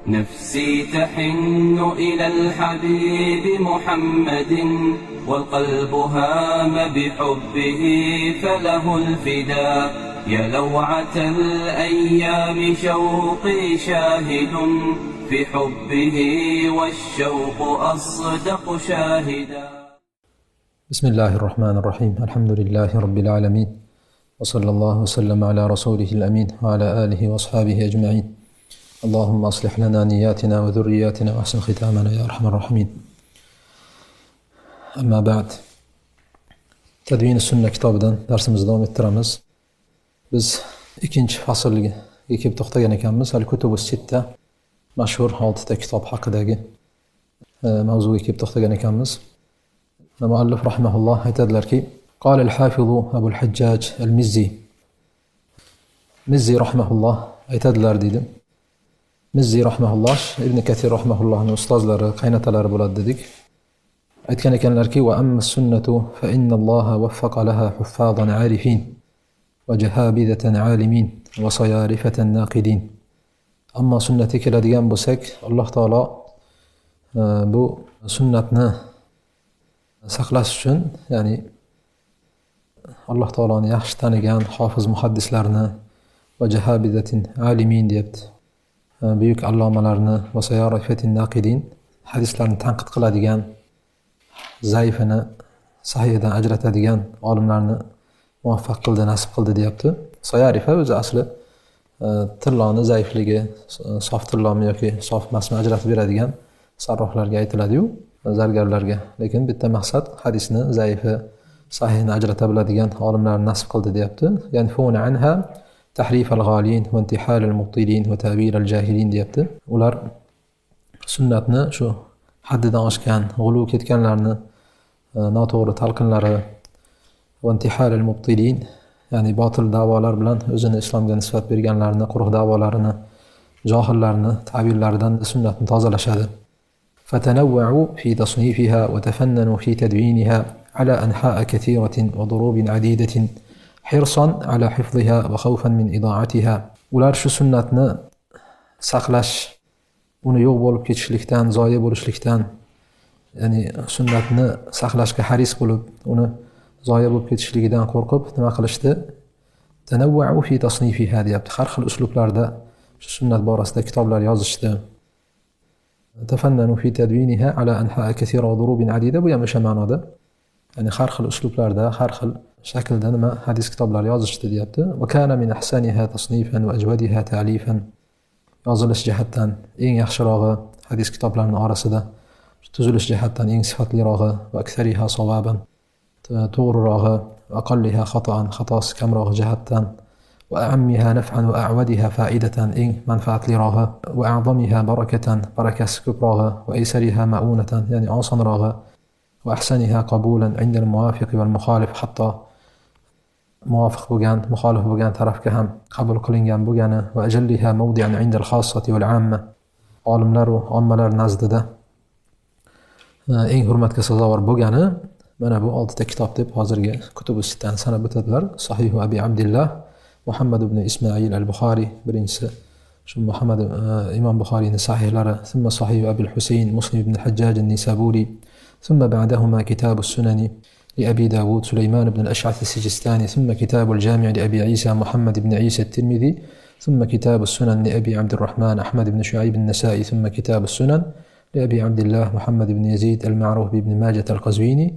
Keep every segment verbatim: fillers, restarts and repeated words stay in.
نفسي تحن إلى الحبيب محمد، والقلب هام بحبه فله الفدا. يا لوعة الأيام شوقي شاهد في حبه، والشوق أصدق شاهدا. بسم الله الرحمن الرحيم. الحمد لله رب العالمين. وصلى الله وسلم على رسوله الأمين وعلى آله وأصحابه أجمعين. اللهم أصلح لنا نياتنا وذرياتنا وأحسن ختامنا يا أرحم الراحمين. أما بعد. تدوين السنة كتابدان درسميزنى داۋام ettiremiz. Biz ikkinchi faslga kelib to'xtagan ekanmiz. Al-Kutubu Sitta, mashhur oltita kitob haqidagi, e, mavzuga kelib to'xtagan ekanmiz. Muallif rahimahulloh aytadilarki, قال الحافظ أبو الحجاج المزي. Mizziy rahimahulloh aytadilar, deydi. Mizziy rahimahulloh Ibn Kathir rahimahullohni ustozlari, qaynotalari bo'ladi dedik. Aytgan ekanlarki, وأما السنة فإن الله وفق لها حفاظا عارفين وجهابذة عالمين وصيارفة ناقدين. Ammo sunnatga keladigan bo'lsak, Alloh taolo, e, bu sunnatni saqlash uchun, ya'ni Alloh taoloni yaxshi tanigan hofiz muhaddislarni va jahabizatin alimin deyapti. E, buyuk allomalarni va sayorifatin naqidin, hadislarni tanqid qiladigan, zaifini sahihidan ajratadigan olimlarni muvaffaq qildi, nasib qildi deyapti. Soyarifa o'zi asli, e, tilloni zaifligi, sof tillonmi yoki sof emasmi ajratib beradigan sarrohlarga aytiladiyu, zargarlarga. Lekin bitta maqsad, hadisni zaifi, sahihni ajrata biladigan olimlarni nasib qildi deyapti. ينفون عنها تحريف الغالين وانتحال المبطلين وتأويل الجاهلين deyapti. Ular sunnatni shu haddidan oshgan, g'uluv ketganlarni, e, noto'g'ri talqinlari, وانتحال المبطلين, ya'ni botil da'volar bilan o'zini islomga nisbat berganlarni, quruq da'volarini, johillarni ta'birlaridan sunnatni tozalashadi. فتنوعوا في تصنيفها وتفننوا في تدوينها على أنحاء كثيرة وضروب عديدة حرصا على حفظها وخوفا من إضاعتها. Ular shu sunnatni saqlash, uni yo'q bo'lib ketishlikdan, zoyi bo'lishlikdan, ya'ni sunnatni saqlashga haris bo'lib, uni zoyi bo'lib ketishligidan qo'rqib nima qilishdi? تنوعوا في تصنيفها deyapti. Har xil uslublarda shu sunnat borasida kitoblar yozishdi. تفننوا في تدوينها على أنحاء كثيرة وضروب عديدة, bu ham o'sha ma'noda. Ya'ni har xil uslublarda, har xil shaklda nima, hadis kitoblari yozishdi deyapti. وكان من أحسنها تصنيفا وأجودها تأليفا. Yozilish jihatdan eng yaxshirog'i hadis kitoblarini orasida, tuzilish jihatdan eng sifatlirog'i, وأكثرها صوابا, to-, to'g'rirog'i, وأقلها خطأ, xatosi kamrog'i jihatdan, وأعمها نفعا وأعودها فائدة, eng manfaatlirog'i, وأعظمها بركة, barakasi ko'prog'i, وأيسرها مؤونة, ya'ni osonrog'i, وأحسنها قبولا عند الموافق والمخالف, hatto muvofiq bo'lgan, muxolif bo'lgan tarafga ham qabul qilingan bo'lgani, وأجلها موضعا عند الخاصة والعامة, olimlar va ommalar nazdida, e, eng hurmatga sazovor bo'lgani, mana bu oltita kitob deb hozirgi Kutubu Sittani sanab o'tadilar. صحيح أبي عبد الله محمد بن إسماعيل البخاري, birinchisi shu Muhammad, e, Imom Buxoriyni sahihlari, ثم صحيح أبي الحسين مسلم بن الحجاج النيسابوري، ثم بعدهما كتاب السنن لأبي داود سليمان بن الأشعث السجستاني، ثم كتاب الجامع لأبي عيسى محمد بن عيسى الترمذي، ثم كتاب السنن لأبي عبد الرحمن أحمد بن شعيب النسائي، ثم كتاب السنن لأبي عبد الله محمد بن يزيد المعروف بابن ماجة القزويني،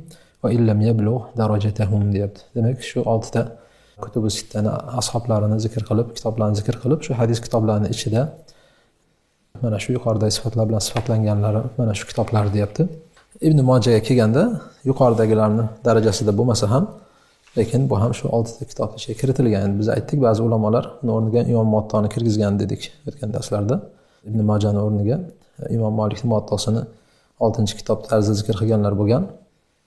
وإن لم يبلغ درجتهم deyapti. Demak, shu oltita Kutubu Sittani ashoblarini zikr qilib, kitoblarni zikr qilib, shu hadis kitoblarini ichida mana shu yuqoridagi sifatlar bilan sifatlanganlari mana shu kitoblar deyapti. Ibn Mojaga kelganda, yuqoridagilarni darajasida bo'lmasa ham, lekin bu ham shu oltita kitobni ichiga kiritilgan. Endi biz aytdik, ba'zi ulamolar uni o'rniga Imom Muvattoni kirgizgan dedik o'tgan darslarda. Ibn Mojani o'rniga Imom Molikni Muvattosini oltinchi kitob tarzida zikr qilganlar bo'lgan.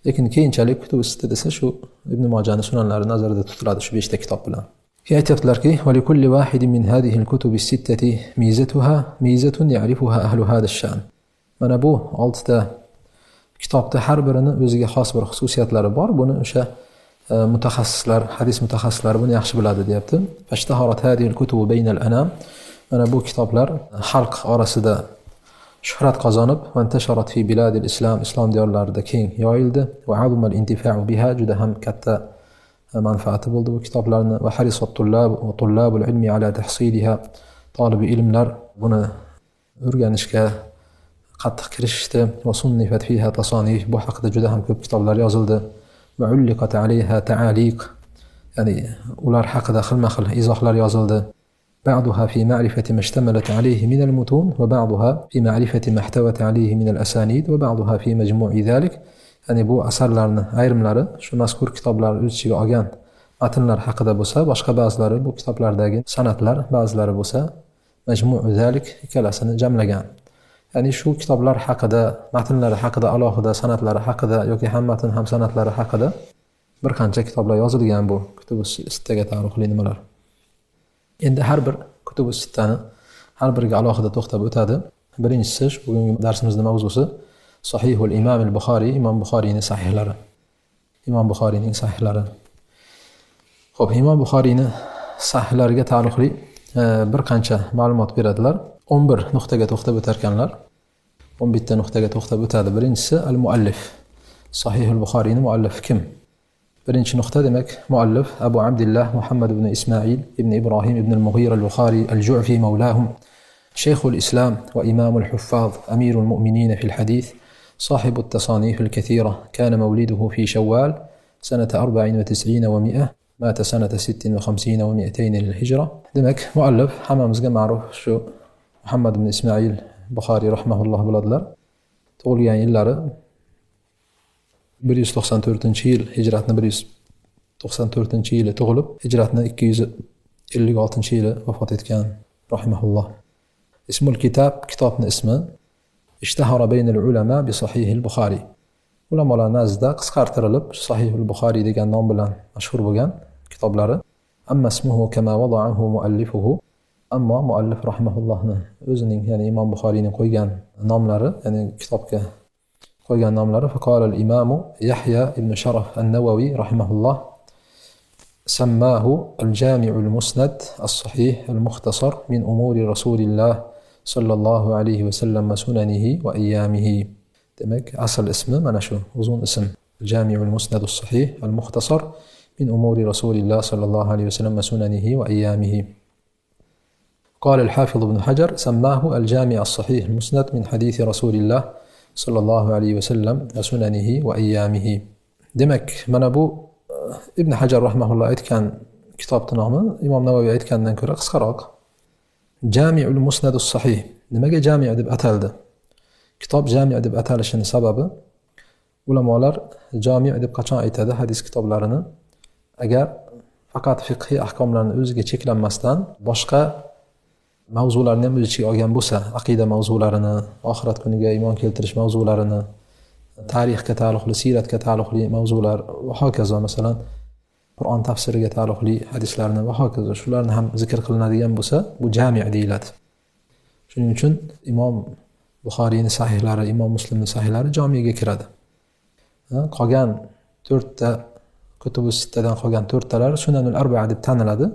Lekin keyinchalik Kutubu Sitta desa, shu Ibn Mojani sunanlari nazarda tutiladi, shu beshta kitob bilan. Keyin aytyaptilarki, ولكل واحد من هذه الكتب الستة ميزتها، ميزة يعرفها أهل هذا الشأن. Mana bu oltita kitobda har birini o'ziga xos bir xususiyatlari bor. Buni o'sha, e, mutaxassislar, hadis mutaxassislari buni yaxshi biladi, deyapti. فاشتهرت هذه الكتب بين الأنام. Mana bu kitoblar xalq orasida shuhrat qozonib, وانتشرت في بلاد الإسلام، islom diyorlarida keng yoyildi. وعظم الانتفاع بها، juda ham katta manfaati bo'ldi bu kitoblarni. وحرص الطلاب وطلاب العلم على تحصيلها، tolibi ilmlar buni o'rganishga qattiq kirishishdi. وصنفت فيها تصانيف، bu haqida juda ham ko'p kitoblar yozildi. وعلقت عليها تعاليق، ya'ni ular haqida xilma xil izohlar yozildi. بعضها في معرفة ما اشتملت عليه من المتون، وبعضها في معرفة ما احتوت عليه من الأسانيد، وبعضها في مجموع ذلك. Ya'ni bu asarlarni ayrimlari shu mazkur kitoblarni o'z ichiga olgan matnlar haqida bo'lsa, boshqa ba'zilari bu kitoblardagi sanadlar, ba'zilari bo'lsa مجموع ذلك، ikkalasini jamlagan. Ya'ni shu kitoblar haqida, matnlari haqida, alohida sanadlari haqida yoki ham matn, ham sanadlari haqida bir qancha kitoblar yozilgan bu kutubi sittaga taalluqli nimalar. Endi har bir kutubi sittani har biriga alohida to'xtab o'tadi. Birinchisi, shu bugungi darsimizni mavzusi Sahihul Imom al Buxoriy, Imom Buxoriyni sahihlari. Imom Buxoriyning sahihlari. Xo'p, Imom Buxoriyni sahihlariga taalluqli, e, bir qancha ma'lumot beradilar. O'n bir nuqtaga to'xtab o'tarkanlar. O'n bitta nuqtaga to'xtab o'tadi. Birinchisi, al muallif. Sahihul Buxoriyni muallifi kim? Birinchi nuqta, demak, muallif Abu Abdillah Muhammad ibn Ismail ibn Ibrohim ibn al-Mughira al-Buxoriy al-Ju'fi mavlahum, shayxul Islam va imamul huffaz, amirul mu'minin fil hadis, sohibut tasanif al-kathira, kana mavliduhu fi Shawwal sanata arba'in va tis'ina va mi'a, mata sanata sittin va khamsina va mi'atayn lil hijra. Demak, muallif hammamizga ma'ruf shu Muhammad ibn Ismail Buxoriy rahimahulloh bo'ladilar. Tug'ilgan yillari bir yuz to'qson to'rtinchi yil, hijratni bir yuz to'qson to'rtinchi yili tug'ilib, hijratni ikki yuz ellik oltinchi yili vafot etgan, rahimahulloh. Ismul kitab, kitobni ismi. Ishtahara baynal ulama bi Sahihil Buxoriy. Ulamolar nazdida qisqartirilib, Sahihul Buxoriy degan nom bilan mashhur bo'lgan kitoblari. Amma ismuhu kama wada'ahu muallifuhu. Ammo muallif rahimahullohni o'zining, ya'ni Imom Buxoriyning qo'ygan nomlari, ya'ni kitobga qo'ygan nomlari. Faqala al-imamu Yahya ibn Sharaf an-Nawawi rahimahulloh, sammahu al-Jami'ul Musnad as-Sahih al-Mukhtasar min umuri Rasulillah sallallohu alayhi va sallam va sunanihi va ayyamihi. Demak, asl ismi mana shu uzun ism. Al-Jami'ul Musnad as-Sahih al-Mukhtasar min umuri Rasulillah sallallohu alayhi va sallam va sunanihi va ayyamihi. قال الحافظ ابن حجر: سماه الجامع الصحيح المسند من حديث رسول الله صلى الله عليه وسلم وسننه وأيامه. Demak, mana bu, eh, Ibn Hajar rahimahulloh aytgan kitobni nomi Imom Navaviy aytganidan ko'ra qisqaroq. Jami'ul Musnadus Sahih. Nimaga Jami' deb ataldi? Kitob Jami' deb atalishini sababi, ulamolar Jami' deb qachon aytadi hadis kitoblarini? Agar faqat fiqhiy ahkomlarni o'ziga cheklanmasdan, boshqa mavzularni ham o'z ichiga olgan bo'lsa, aqida mavzularini, oxirat kuniga iymon keltirish mavzularini, tarixga taalluqli, siyratga taalluqli mavzular va hokazo, masalan, Qur'on tafsiriga taalluqli hadislarni va hokazo, shularni ham zikr qilinadigan bo'lsa, bu Jami' deyiladi. Shuning uchun Imom Buxoriyni sahihlari, Imom Muslimni sahihlari Jami'ga kiradi. Ha, qolgan to'rtta, Kutubu Sittadan qolgan to'rttalar Sunanul Arba'a deb taniladi.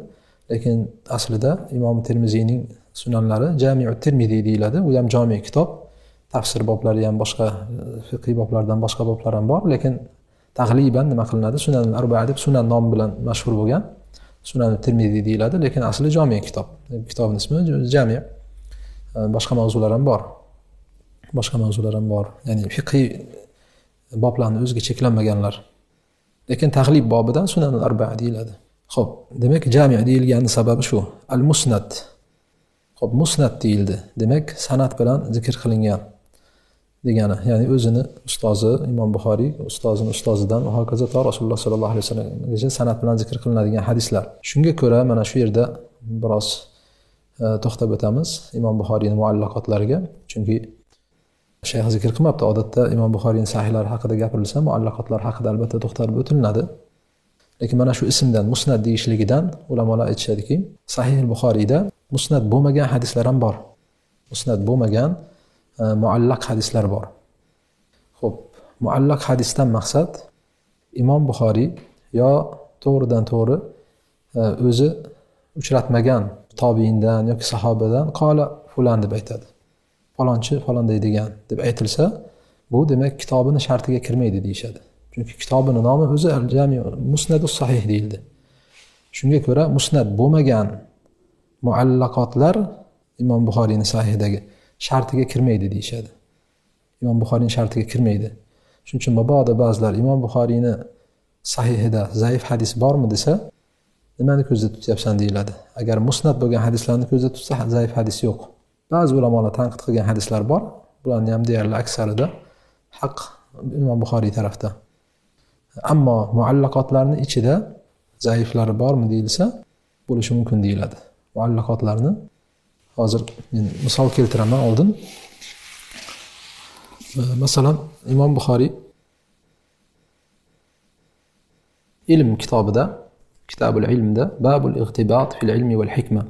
Lekin aslida Imom Termiziyning sunanlari Jami'ut Termiziy deyiladi. U ham jomi kitob. Tafsir boblari ham, boshqa, e, fiqhiy boblardan boshqa boblar ham bor. Lekin tagliban nima qilinadi? Sunanul Arba'a deb sunan nomi bilan mashhur bo'lgan Sunanut Termiziy deyiladi. Lekin asli jomi kitob. Kitobni ismi Jami'. E, boshqa mavzular ham bor. Boshqa mavzular ham bor. Ya'ni fiqhiy boblarni o'ziga cheklanmaganlar. Lekin tag'lib bobidan Sunanul Arba'a deyiladi. Xo'p, demak, Jami' deyilgani sababi shu. Al-Musnad. Xo'p, Musnad deyildi. Demak, sanad bilan zikr qilingan degani, ya'ni o'zini ustozi, Imom Buxoriy, ustozini ustozidan va hokazo to Rasululloh sollallohu alayhi vasallamgacha sanad bilan zikr qilinadigan hadislar. Shunga ko'ra, mana shu yerda biroz, e, to'xtab o'tamiz Imom Buxoriyni muallaqotlariga. Chunki shayx zikr qilmabdi. Odatda Imom Buxoriyni sahihlari haqida gapirilsa, muallaqotlar haqida albatta to'xtalib o'tilinadi. Lekin mana shu ismdan, Musnad deyishligidan ulamolar aytishadiki, Sahih Buxoriyda musnad bo'lmagan hadislar ham bor. Musnad bo'lmagan, e, muallaq hadislar bor. Xo'p, muallaq hadisdan maqsad Imom Buxoriy yo to'g'ridan to'g'ri, e, o'zi uchratmagan, تابىئىندىن ياكى ساھابىدىن قال فلان دەپ ئېيتىدۇ. پالانچى پالان دەيدىغان دەپ ئېيتىلسا، بۇ دېمەك كىتابىنىڭ شەرتىگە كىرمەيدۇ دېيىشىدۇ. چۈنكى كىتابىنىڭ نامى ئۆزى ئەل جامىئۇ مۇسنەدۇس ساھىھ دېيىلدى. شۇنىڭغا كۆرە مۇسنەد بولمىغان مۇئەللەقاتلار ئىمام بۇخارىينىڭ ساھىھىدىكى شەرتىگە كىرمەيدۇ دېيىشىدۇ. ئىمام بۇخارىينىڭ شەرتىگە كىرمەيدۇ. شۇنىڭ ئۈچۈن مۇبادا بەزىلەر ئىمام بۇخارىينىڭ ساھىھىدا زەئىپ ھەدىس بارمۇ دېسە، نېمىنى كۆزدە تۇتۇۋاتىسەن دېيىلىدۇ. ئەگەر مۇسنەد بولغان ھەدىسلەرنى كۆزدە تۇتسا، زەئىپ ھەدىس يوق. بەزى ئۇلامالار تەنقىد قىلغان ھەدىسلەر بار. بۇلارنىڭ ھەم دېيەرلىك ئەكسەرىدە ھەق ئىمام بۇخارىي تەرەپتە. ئەمما مۇئەللەقاتلارنىڭ ئىچىدە زەئىفلەر بارمۇ دېيىلسە، بولۇشى مۇمكىن دېيىلىدۇ. مۇئەللەقاتلارنى ھازىر مەن مىسال كەلتۈرىمەن ئالدىن. مەسىلەن، ئىمام بۇخارىي ئىلىم كىتابىدا، كىتابۇل ئىلمدا، بابۇل ئىغتىبات فىل ئىلمى ۋەل ھىكمە،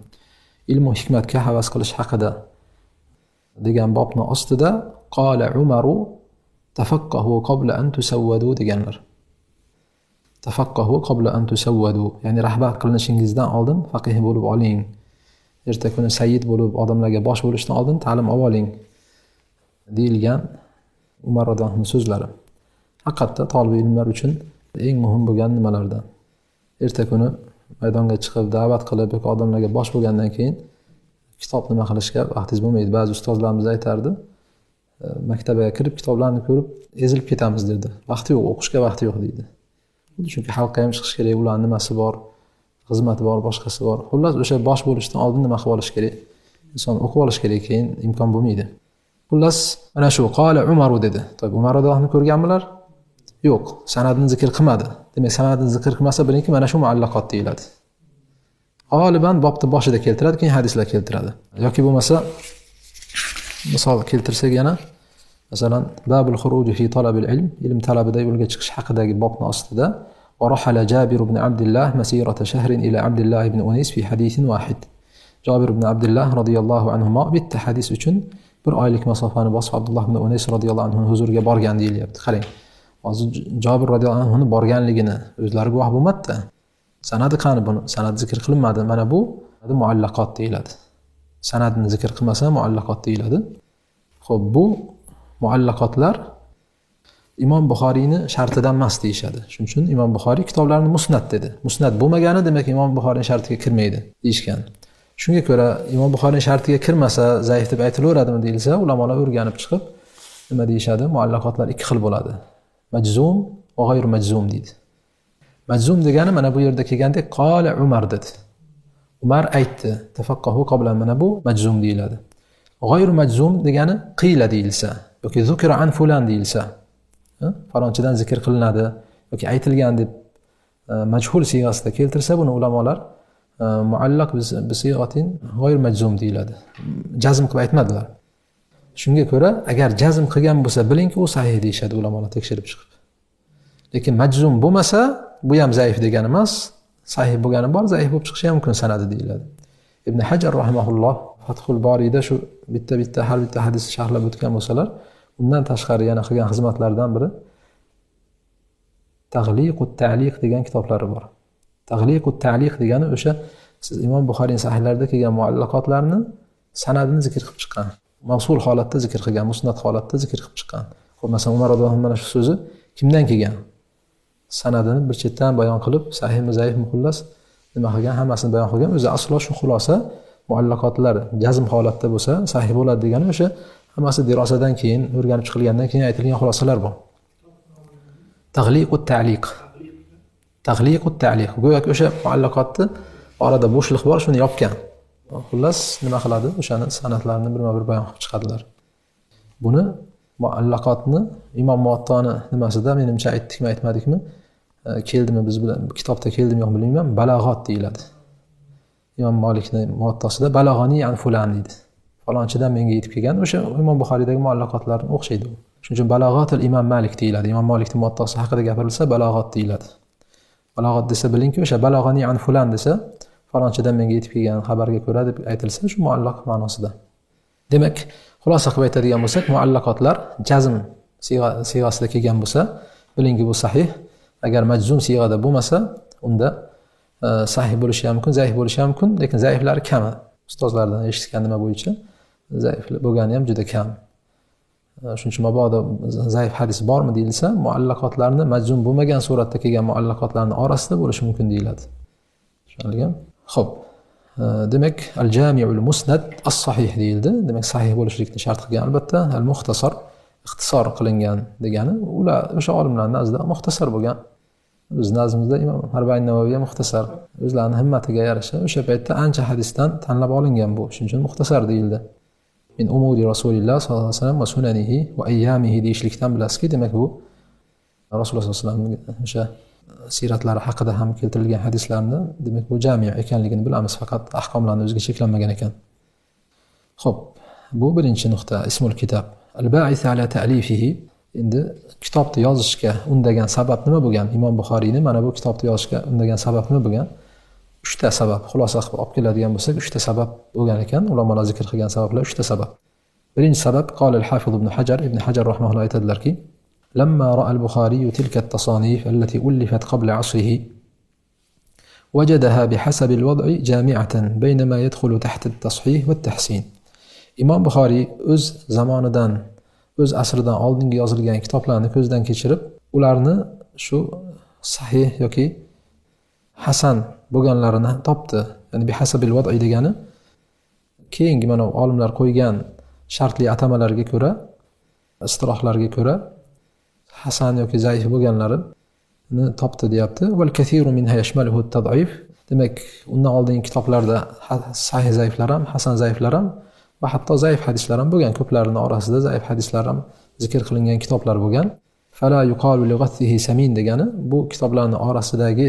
ئىلمۇ ھېكمەتكە ھەۋەس قىلىش ھەققىدە دېگەن بابنىڭ ئاستىدا قال ئۇمەرۇ تەفەققەھۇ قابلە ئەن تۇسەۋۋەدۇ دېگەنلەر. تەفەققەھۇ قابلە ئەن تۇسەۋۋەدۇ، يەنى رەھبەر قىلىنىشىڭىزدىن ئالدىن فەقىھ بولۇپ ئالىڭ. ئەتە كۈنى سەييىد بولۇپ، ئادەملەرگە باش بولۇشتىن ئالدىن تەلىم ئاۋالىڭ دېيىلگەن ئۇمەر رازىياللاھۇ ئەنھۇنىڭ سۆزلىرى. ھەقىقەتتە، تالىبى ئىلىملەر ئۈچۈن ئەڭ مۇھىم بولغان نېمىلەردىن. ئەتە كۈنى مەيدانغا چىقىپ، دەۋەت قىلىپ، ياكى ئادەملەرگە باش بولغاندىن كېيىن كىتاب نېمە قىلىشقا ۋاقتىڭىز بولمايدۇ. بەزى ئۇستازلىرىمىز ئېيتاردى، مەكتەپكە كىرىپ، كىتابلارنى كۆرۈپ، ئېزىلىپ كېتىمىز دېدى. ۋاقتى يوق، ئوقۇشقا ۋاقتى يوق دېدى. خۇددى چۈنكى خەلققە ھەم چىقىش كېرەك، ئۇلارنىڭ نېمىسى بار، خىزمىتى بار، باشقىسى بار. خۇللاس، ئۆشە باش بولۇشتىن ئالدىن نېمە قىلىۋالىش كېرەك؟ ئىنسان ئوقۇۋالىش كېرەك، كېيىن ئىمكان بولمايدۇ. خۇللاس، مانا شۇ، قال ئۇمەرۇ دېدى. تايىپ، ئۇمەر رازىياللاھۇ ئەنھۇنى كۆرگەنمىلەر؟ يوق، سەنەدىنى زىكىر قىلمىدى. دېمەك، سەنەدىنى زىكىر قىلمىسا، بىلىڭكى، مانا شۇ مۇئەللەقات دېيىلىدۇ. غالىبەن بابنىڭ باشىدا كەلتۈرىدۇ، كېيىن ھەدىسلەر كەلتۈرىدۇ. ياكى بولمىسا، مىسال كەلتۈرسەك يەنە، مەسىلەن، بابۇل خۇرۇجى فى تالابىل ئىلم، ئىلىم تەلەبىدە يولغا چىقىش ھەققىدىكى بابنىڭ ئاستىدا، ورحل جابر بن عبد الله مسيرة شهر إلى عبد الله بن أنيس في حديث واحد. جابىر ئىبن ئابدۇللا رازىياللاھۇ ئەنھۇما بىتتە ھەدىس ئۈچۈن بىر ئايلىق مۇساپىنى باسىپ، ئابدۇللا ئىبن ئۇنەيس رازىياللاھۇ ئەنھۇنىڭ ھۇزۇرىغا بارغان دېيىلىپتۇ. قاراڭ، ھازىر جابىر رازىياللاھۇ ئەنھۇنىڭ بارغانلىقىنى ئۆزلەرى گۇۋاھ بولماپتۇ. سەنەدى قانى بۇنىڭ؟ سەنەدى زىكىر قىلىنمىدى. مانا بۇ مۇئەللەقات دېيىلىدۇ. سەنەدنى زىكىر قىلمىسا، مۇئەللەقات دېيىلىدۇ. خوپ، بۇ مۇئەللەقاتلار ئىمام بۇخارىينىڭ شەرتىدە ئەمەس دېيىشىدۇ. شۇنىڭ ئۈچۈن ئىمام بۇخارىي كىتابلارنى مۇسنەد دېدى. مۇسنەد بولمىغانى، دېمەك، ئىمام بۇخارىينىڭ شەرتىگە كىرمەيدۇ دېيىشكەن. شۇنىڭغا كۆرە، ئىمام بۇخارىينىڭ شەرتىگە كىرمىسە، زەئىپ دەپ ئېيتىلىۋېرەدىمۇ دېيىلسە، ئۇلامالار ئۆرگىنىپ چىقىپ، نېمە دېيىشىدۇ؟ مۇئەللەقاتلار ئىككى خىل بولىدۇ. مەجزۇم ۋە غەيرۇ مەجزۇم دېيىدۇ. مەجزۇم دېگەنى مانا بۇ يەردە كەلگەندەك، قال ئۇمەر دېدى. ئۇمەر ئېيتتى. تەفەققەھۇ قابلە، مانا بۇ مەجزۇم دېيىلىدۇ. غەيرۇ مەجزۇم دېگەنى قىيلە دېيىلسە ياكى زۇكرە ئەن فۇلان دېيىلسە، ھە؟ پالانچىدىن زىكىر قىلىنىدۇ ياكى ئېيتىلگەن دەپ، ئە، مەجھۇل سىيغاسىدا كەلتۈرسە، بۇنى ئۇلامالار، ئە، مۇئەللەق بىس-، بىسىيغەتىن غەيرۇ مەجزۇم دېيىلىدۇ. جەزم قىلىپ ئېيتمىدىلەر. شۇنىڭغا كۆرە، ئەگەر جەزم قىلغان بولسا، بىلىڭكى، ئۇ ساھىھ دېيىشىدۇ ئۇلامالار تەكشۈرۈپ چىقىپ. لېكىن مەجزۇم بولمىسا، بۇ ھەم زەئىپ دېگەن ئەمەس. ساھىھ بولغانى بار، زەئىپ بولۇپ چىقىشى مۇمكىن سەنەدى دېيىلىدۇ. ئىبن ھەجەر رەھىمەھۇللاھ فەتھۇل بارىدا شۇ بىتتە-بىتتە، ھەر بىتتە ھەدىسنى شەرھلەپ ئۆتكەن بولسىلەر، ئۇندىن تاشقىرى يەنە قىلغان خىزمەتلەردىن بىرى تەغلىقۇت تەئلىق دېگەن كىتابلىرى بار. تەغلىقۇت تەئلىق دېگەنى ئۆشە سىز ئىمام بۇخارىنىڭ ساھىھلىرىدا كەلگەن مۇئەللەقاتلارنى سەنەدىنى زىكىر قىلىپ چىققان. مەۋسۇل ھالەتتە زىكىر قىلغان، مۇسنەد ھالەتتە زىكىر قىلىپ چىققان. خوپ، مەسىلەن، ئۇمەر رازىياللاھۇ ئەنھۇ مانا شۇ سۆزى كىمدىن كەلگەن؟ سەنەدىنى بىر چەتتىن بايان قىلىپ، ساھىھمۇ، زەئىفمۇ، خۇللاس، نېمە قىلغان، ھەممىسىنى بايان قىلغان. ئۆزى ئەسلى شۇ خۇلاسە، مۇئەللەقاتلار جەزم ھالەتتە بولسا، ساھىھ بولىدۇ دېگەن ئۆشە ھەممىسى دىراسەدىن كېيىن، ئۆرگىنىپ چىقىلغاندىن كېيىن ئېيتىلغان خۇلاسىلەر بۇ. تەغلىقۇت تەئلىق. تەغلىقۇت تەئلىق. گوياكى ئۆشە مۇئەللەقاتتا ئارىدا بوشلۇق بار، شۇنى ياپقان. خۇللاس، نېمە قىلىدۇ؟ ئۆشەنى سەنەدلەرنى بىرمۇ بىر بايان قىلىپ چىقىدىلار. بۇنى مۇئەللەقاتنى ئىمام مۇۋەتتانى نېمىسىدە، مېنىڭچە، ئېيتتىكمۇ، ئېيتمىدىكمۇ، ئە، كەلدىمۇ بىز بىلەن، كىتابتا كەلدىمۇ يوق بىلمەيمەن، بالاغات دېيىلىدۇ. ئىمام مالىكنىڭ مۇۋەتتاسىدا بالاغانى ئەن فۇلان دەيدۇ. پالانچىدىن مەڭگە يېتىپ كەلگەن، ئۆشە ئىمام بۇخارىدىكى مۇئەللەقاتلاردىن ئوخشايدۇ. شۇنىڭ ئۈچۈن بالاغاتۇل ئىمام مالىك دېيىلىدۇ. ئىمام مالىكنىڭ مۇۋەتتاسى ھەققىدە گەپىرىلسە، بالاغات دېيىلىدۇ. بالاغات دېسە بىلىڭكى، ئۆشە بالاغانى ئەن فۇلان دېسە، پالانچىدىن مەڭگە يېتىپ كەلگەن خەۋەرگە كۆرە دەپ ئېيتىلسا، شۇ مۇئەللەق مەناسىدا. دېمەك، خۇلاسە قىلىپ ئېيتىدىغان بولساق، مۇئەللەقاتلار جەزم سىيغا-، سىيغاسىدا كەلگەن بولسا، بىلىنگى بۇ ساھىھ. ئەگەر مەجزۇم سىيغادا بولمىسا، ئۇندا، ئە، سەھىھ بولۇشى ھەم مۇمكىن، زەئىپ بولۇشى ھەم مۇمكىن، لېكىن زەئىپلەر كەم. ئۇستازلاردىن ئېشىتكەن نېمە بويىچە زەئىپ بولغانى ھەم جۈدە كەم. ئە، شۇنىڭ ئۈچۈن مابادا زەئىپ ھەدىس بارمۇ دېيىلسە، مۇئەللەقاتلارنى، مەجزۇم بولمىغان سۈرەتتە كەلگەن مۇئەللەقاتلارنىڭ ئارىسىدا بولۇشى مۇمكىن دېيىلىدۇ. چۈشەندىڭىزمۇ؟ خوپ. ئە، دېمەك، ئەل جامىئۇل مۇسنەد ئەس سەھىھ دېيىلدى. دېمەك، سەھىھ بولۇشلۇقنى شەرت قىلغان، ئەلۋەتتە، ئەل مۇختەسەر، ئىختىسار قىلىنغان دېگەنى، ئۇلار، ئوشۇ ئالىملارنىڭ نەزىدە مۇختەسەر بولغان. بىز نەزمىمىزدە ئىمام ئەربەئىن نەۋەۋىيگە مۇختەسەر. ئۆزلەرنىڭ ھىممىتىگە يارىشا، ئوشۇ پەيتتە ئانچە ھەدىستىن تەنلەپ ئالىنغان بۇ. شۇنىڭ ئۈچۈن مۇختەسەر دېيىلدى. مىن ئۇمۇرى رەسۇلىللا سەللەللاھۇ ئەلەيھى ۋەسەللەم ۋە سۇنەنىھى ۋە ئەييامىھى دېيىشلىكتىن بىلەسىزكى، دېمەك، بۇ رەسۇلۇللا سەللەللاھۇ ئەلەيھى ۋەسەللەم ئوشۇ سىيرەتلىرى ھەققىدە ھەم كەلتۈرۈلگەن ھەدىسلەرنى، دېمەك، بۇ جامىئ ئىكەنلىكىنى بىلىمىز، پەقەت ئەھكاملارنى ئۆزىگە چەكلەنمىگەن ئىكەن. خوپ، بۇ بىرىنچى نۇقتا، ئىسمۇل كىتاب. ئەل بائىس ئەلا تەئلىفىھى. ئەمدى كىتابنى يازىشقا ئۈندىگەن سەۋەب نېمە بولغان؟ ئىمام بۇخارىينى مانا بۇ كىتابنى يازىشقا ئۈندىگەن سەۋەب نېمە بولغان؟ ئۈچتە سەۋەب. خۇلاسە قىلىپ ئېلىپ كېلىدىغان بولساق، ئۈچتە سەۋەب بولغان ئىكەن. ئۇلامالار زىكىر قىلغان سەۋەبلەر ئۈچتە سەۋەب. بىرىنچى سەۋەب، قال ئەل ھافىز ئىبن ھەجەر، ئىبن ھەجەر رەھىمەھۇللا ئېيتىدىلەركى، لما رأى البخاري تلك التصانيف التي ألفت قبل عصره وجدها بحسب الوضع جامعة بين ما يدخل تحت التصحيح والتحسين. ئىمام بۇخارىي ئۆز زامانىدىن، ئۆز ئەسرىدىن ئالدىنقى يازىلغان كىتابلارنى كۆزدىن كەچۈرۈپ، ئۇلارنى شۇ سەھىھ ياكى ھەسەن بولغانلىرىنى تاپتى. يەنى بىھەسەبىل ۋەدئى دېگەنى، كېيىنكى مانا ئالىملار قويغان شەرتلىك ئاتىمىلەرگە كۆرە، ئىستىلاھلارغا كۆرە، ھەسەن ياكى زەئىف بولغانلىرىنى تاپتى دەيتتى. ۋەل كەسىرۇ مىنھا يەشمەلۇھۇ تەزئىف. دېمەك، ئۇندىن ئالدىنقى كىتابلاردا ھە-، سەھىھ زەئىفلەر ھەم، ھەسەن زەئىفلەر ھەم ۋە ھەتتا زەئىف ھەدىسلەر ھەم بولغان. كۆپلەرنىڭ ئارىسىدا زەئىف ھەدىسلەر ھەم زىكىر قىلىنغان كىتابلار بولغان. فلا يقال لغثه سمين دېگەنى، بۇ كىتابلارنىڭ ئارىسىدىكى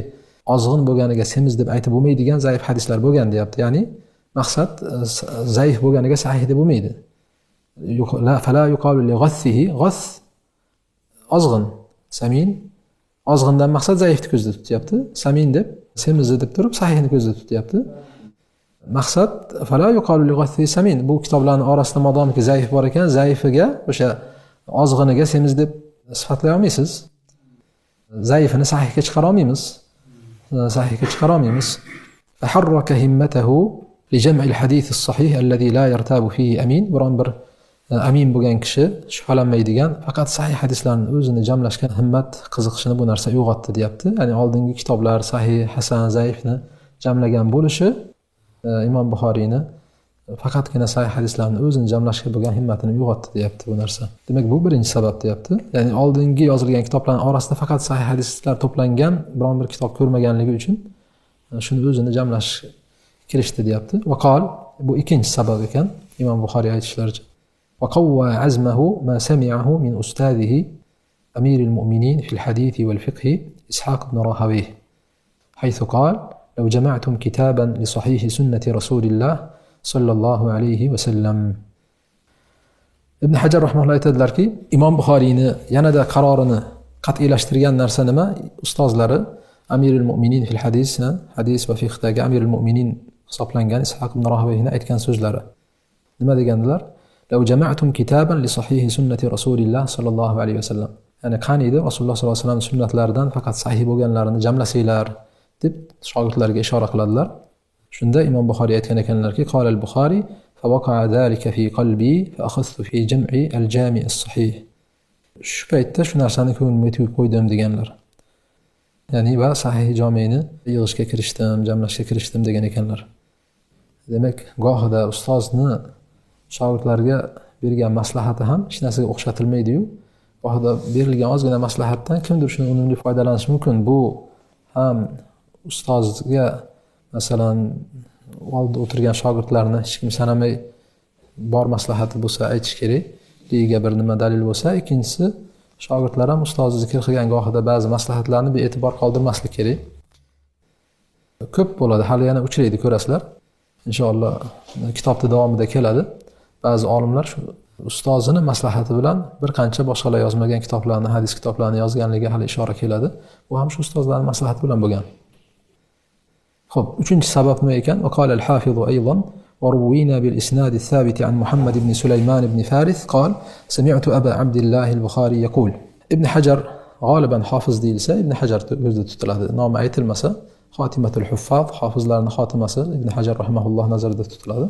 ئازغىن بولغىنىغا سېمىز دەپ ئېيتىپ بولمايدىغان زەئىف ھەدىسلەر بولغان دەيتتى. يەنى مەقسەت، ئە، س-، زەئىف بولغىنىغا سەھىھ دەپ بولمايدۇ. يۇق-، لا، فلا يقال لغثه، غث، ئازغىن، سەمىن، ئازغىندىن مەقسەت زەئىفنى كۆزدە تۇتۇپ دەيتتى. سەمىن دەپ، سېمىزنى دەپ تۇرۇپ، سەھىھنى كۆزدە تۇتۇپ دەيتتى. مەقسەت، فلا يقال لغثه سمين. بۇ كىتابلارنىڭ ئارىسىدا مادامكى زەئىف بار ئىكەن، زەئىفىگە، ئوشۇ ئازغىنىغا سېمىز دەپ سۈپەتلەيالمايسىز. زەئىفنى سەھىھكە چىقىرالايمىز. سەھىھكە چىقارالايمىز. فحرك همته لجمع الحديث الصحيح الذي لا يرتاب فيه أمين. بىرەر بىر، ئە، ئەمىن بولغان كىشى شۈبھىلەنمەيدىغان، پەقەت سەھىھ ھەدىسلەرنى ئۆزىنى جەملەشكە ھىممەت، قىزىقىشىنى بۇ نەرسە ئويغاتتى دەيتتى. يەنى ئالدىنقى كىتابلار سەھىھ، ھەسەن، زەئىفنى جەملىگەن بولۇشى، ئە، ئىمام بۇخارىينى پەقەتكىنە سەھىھ ھەدىسلەرنى ئۆزىنى جەملەشكە بولغان ھىممىتىنى ئويغاتتى دەيتتى بۇ نەرسە. دېمەك، بۇ بىرىنچى سەۋەب دەيتتى. يەنى ئالدىنقى يازىلغان كىتابلارنىڭ ئارىسىدا پەقەت سەھىھ ھەدىسلەر توپلانغان بىرەر بىر كىتاب كۆرمىگەنلىكى ئۈچۈن، ئە، شۇنى ئۆزىنى جەملەشكە كىرىشتى دەيتتى. وقال، بۇ ئىككىنچى سەۋەب ئىكەن، ئىمام بۇخارىي ئېيتىشلىرىچە. وقوى عزمه ما سمعه من أستاذه أمير المؤمنين في الحديث والفقه إسحاق بن راهويه، حيث قال: لو جمعتم كتابا لصحيح سنة رسول الله صلى الله عليه وسلم. ئىبن ھەجەر رەھىمەھۇللا ئېيتىدىلەركى، ئىمام بۇخارىينى يەنىدە قارارىنى قەتئىيلەشتۈرگەن نەرسە نېمە؟ ئۇستازلىرى ئەمىرۇل مۇئمىنىن فىل ھەدىس، ھەدىس ۋە فىقھدەكى ئەمىرۇل مۇئمىنىن ھېسابلانغان ئىسھاق ئىبن راھوەيھنى ئېيتقان سۆزلىرى. نېمە دېگەندىلەر؟ لو جمعتم كتابا لصحيح سنة رسول الله صلى الله عليه وسلم. يەنى قانىدى رەسۇلۇللا سەللەللاھۇ ئەلەيھى ۋەسەللەم سۈننەتلەردىن پەقەت سەھىھ بولغانلارنى جەملىسەيلەر، دەپ شاگىرتلەرگە ئىشارە قىلىدىلەر. شۇندا ئىمام بۇخارىي ئېيتقان ئىكەنلەركى، قال البخاري فوقع ذلك في قلبي فأخذت في جمع الجامع الصحيح. شۇ پەيتتە شۇ نەرسىنى كۆڭلۈمگە تۈگۈپ قويدۇم دېگەنلەر. يەنى ۋە سەھىھ جامىنى يىغىشقا كىرىشتىم، جەملەشكە كىرىشتىم دېگەن ئىكەنلەر. دېمەك، گاھىدا ئۇستازنى شاگىرتلارغا بەرگەن مەسلىھەتى ھەم ھېچ نەرسىگە ئوخشىتىلمەيدۇ. گاھىدا بېرىلگەن ئازغىنا مەسلىھەتتىن كىمدۇر شۇنى ئۈنۈملۈك پايدىلىنىشى مۇمكىن. بۇ ھەم ئۇستازغا، مەسىلەن، ئالدىدا ئولتۇرغان شاگىرتلارنى ھېچكىم سانىماي، بار مەسلىھەتى بولسا ئېيتىش كېرەك. بىرىگە بىر نېمە دەلىل بولسا، ئىككىنچىسى، شاگىرتلار ھەم ئۇستازى زىكىر قىلغان گاھىدا بەزى مەسلىھەتلەرنى بىئېتىبار قالدۇرماسلىق كېرەك. كۆپ بولىدۇ، ھالى يەنە ئۇچرايدۇ، كۆرەسىلەر. ئىنشائاللا، كىتابتا داۋامىدا كېلىدۇ. بەزى ئالىملار شۇ ئۇستازىنى مەسلىھەتى بىلەن بىر قانچە باشقىلار يازمىغان كىتابلارنى، ھەدىس كىتابلارنى يازغانلىقىغا ھالى ئىشارە كېلىدۇ. بۇ ھەم شۇ ئۇستازلارنىڭ مەسلىھەتى بىلەن بولغان. خوپ، ئۈچىنچى سەۋەب نېمە ئىكەن؟ وقال الحافظ أيضا: وروينا بالإسناد الثابت عن محمد بن سليمان بن فارس قال: سمعت أبا عبد الله البخاري يقول. ئىبن ھەجەر، غالىبەن ھافىز دېيىلسە، ئىبن ھەجەر كۆزدە تۇتۇلىدۇ. نامى ئېيتىلمىسا، خاتمة الحفاظ، ھافىزلارنىڭ خاتىماسى ئىبن ھەجەر رەھىمەھۇللاھ نەزىرىدە تۇتۇلىدى.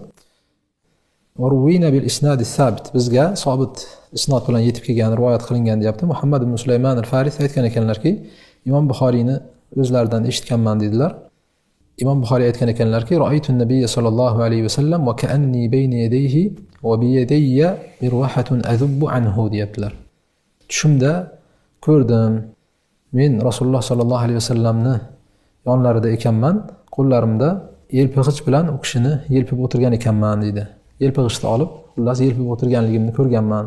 وروينا بالإسناد الثابت، بىزگە سابىت ئىسناد بىلەن يېتىپ كەلگەن، رىۋايەت قىلىنغان دەپتۇ. مۇھەممەد ئىبن سۇلايمان ئەل فارىس ئېيتقان ئىكەنلەركى، ئىمام بۇخارىينى ئۆزلەردىن ئېشىتكەنمەن دېدىلەر. ئىمام بۇخارىي ئېيتقان ئىكەنلەركى، رأيت النبي صلى الله عليه وسلم وكأني بين يديه وبيدي مروحة أذب عنه دەپتىلەر. چۈشۈمدە كۆردۈم، مەن رەسۇلۇللاھ سەللەللاھۇ ئەلەيھى ۋەسەللەمنى يانلىرىدا ئىكەنمەن، قوللىرىمدا يەلپۈگۈچ بىلەن ئۇ كىشىنى يەلپۈپ ئولتۇرغان ئىكەنمەن دېدى. يەلپۈگۈچنى ئېلىپ، خۇللاس يەلپۈپ ئولتۇرغانلىقىمنى كۆرگەنمەن.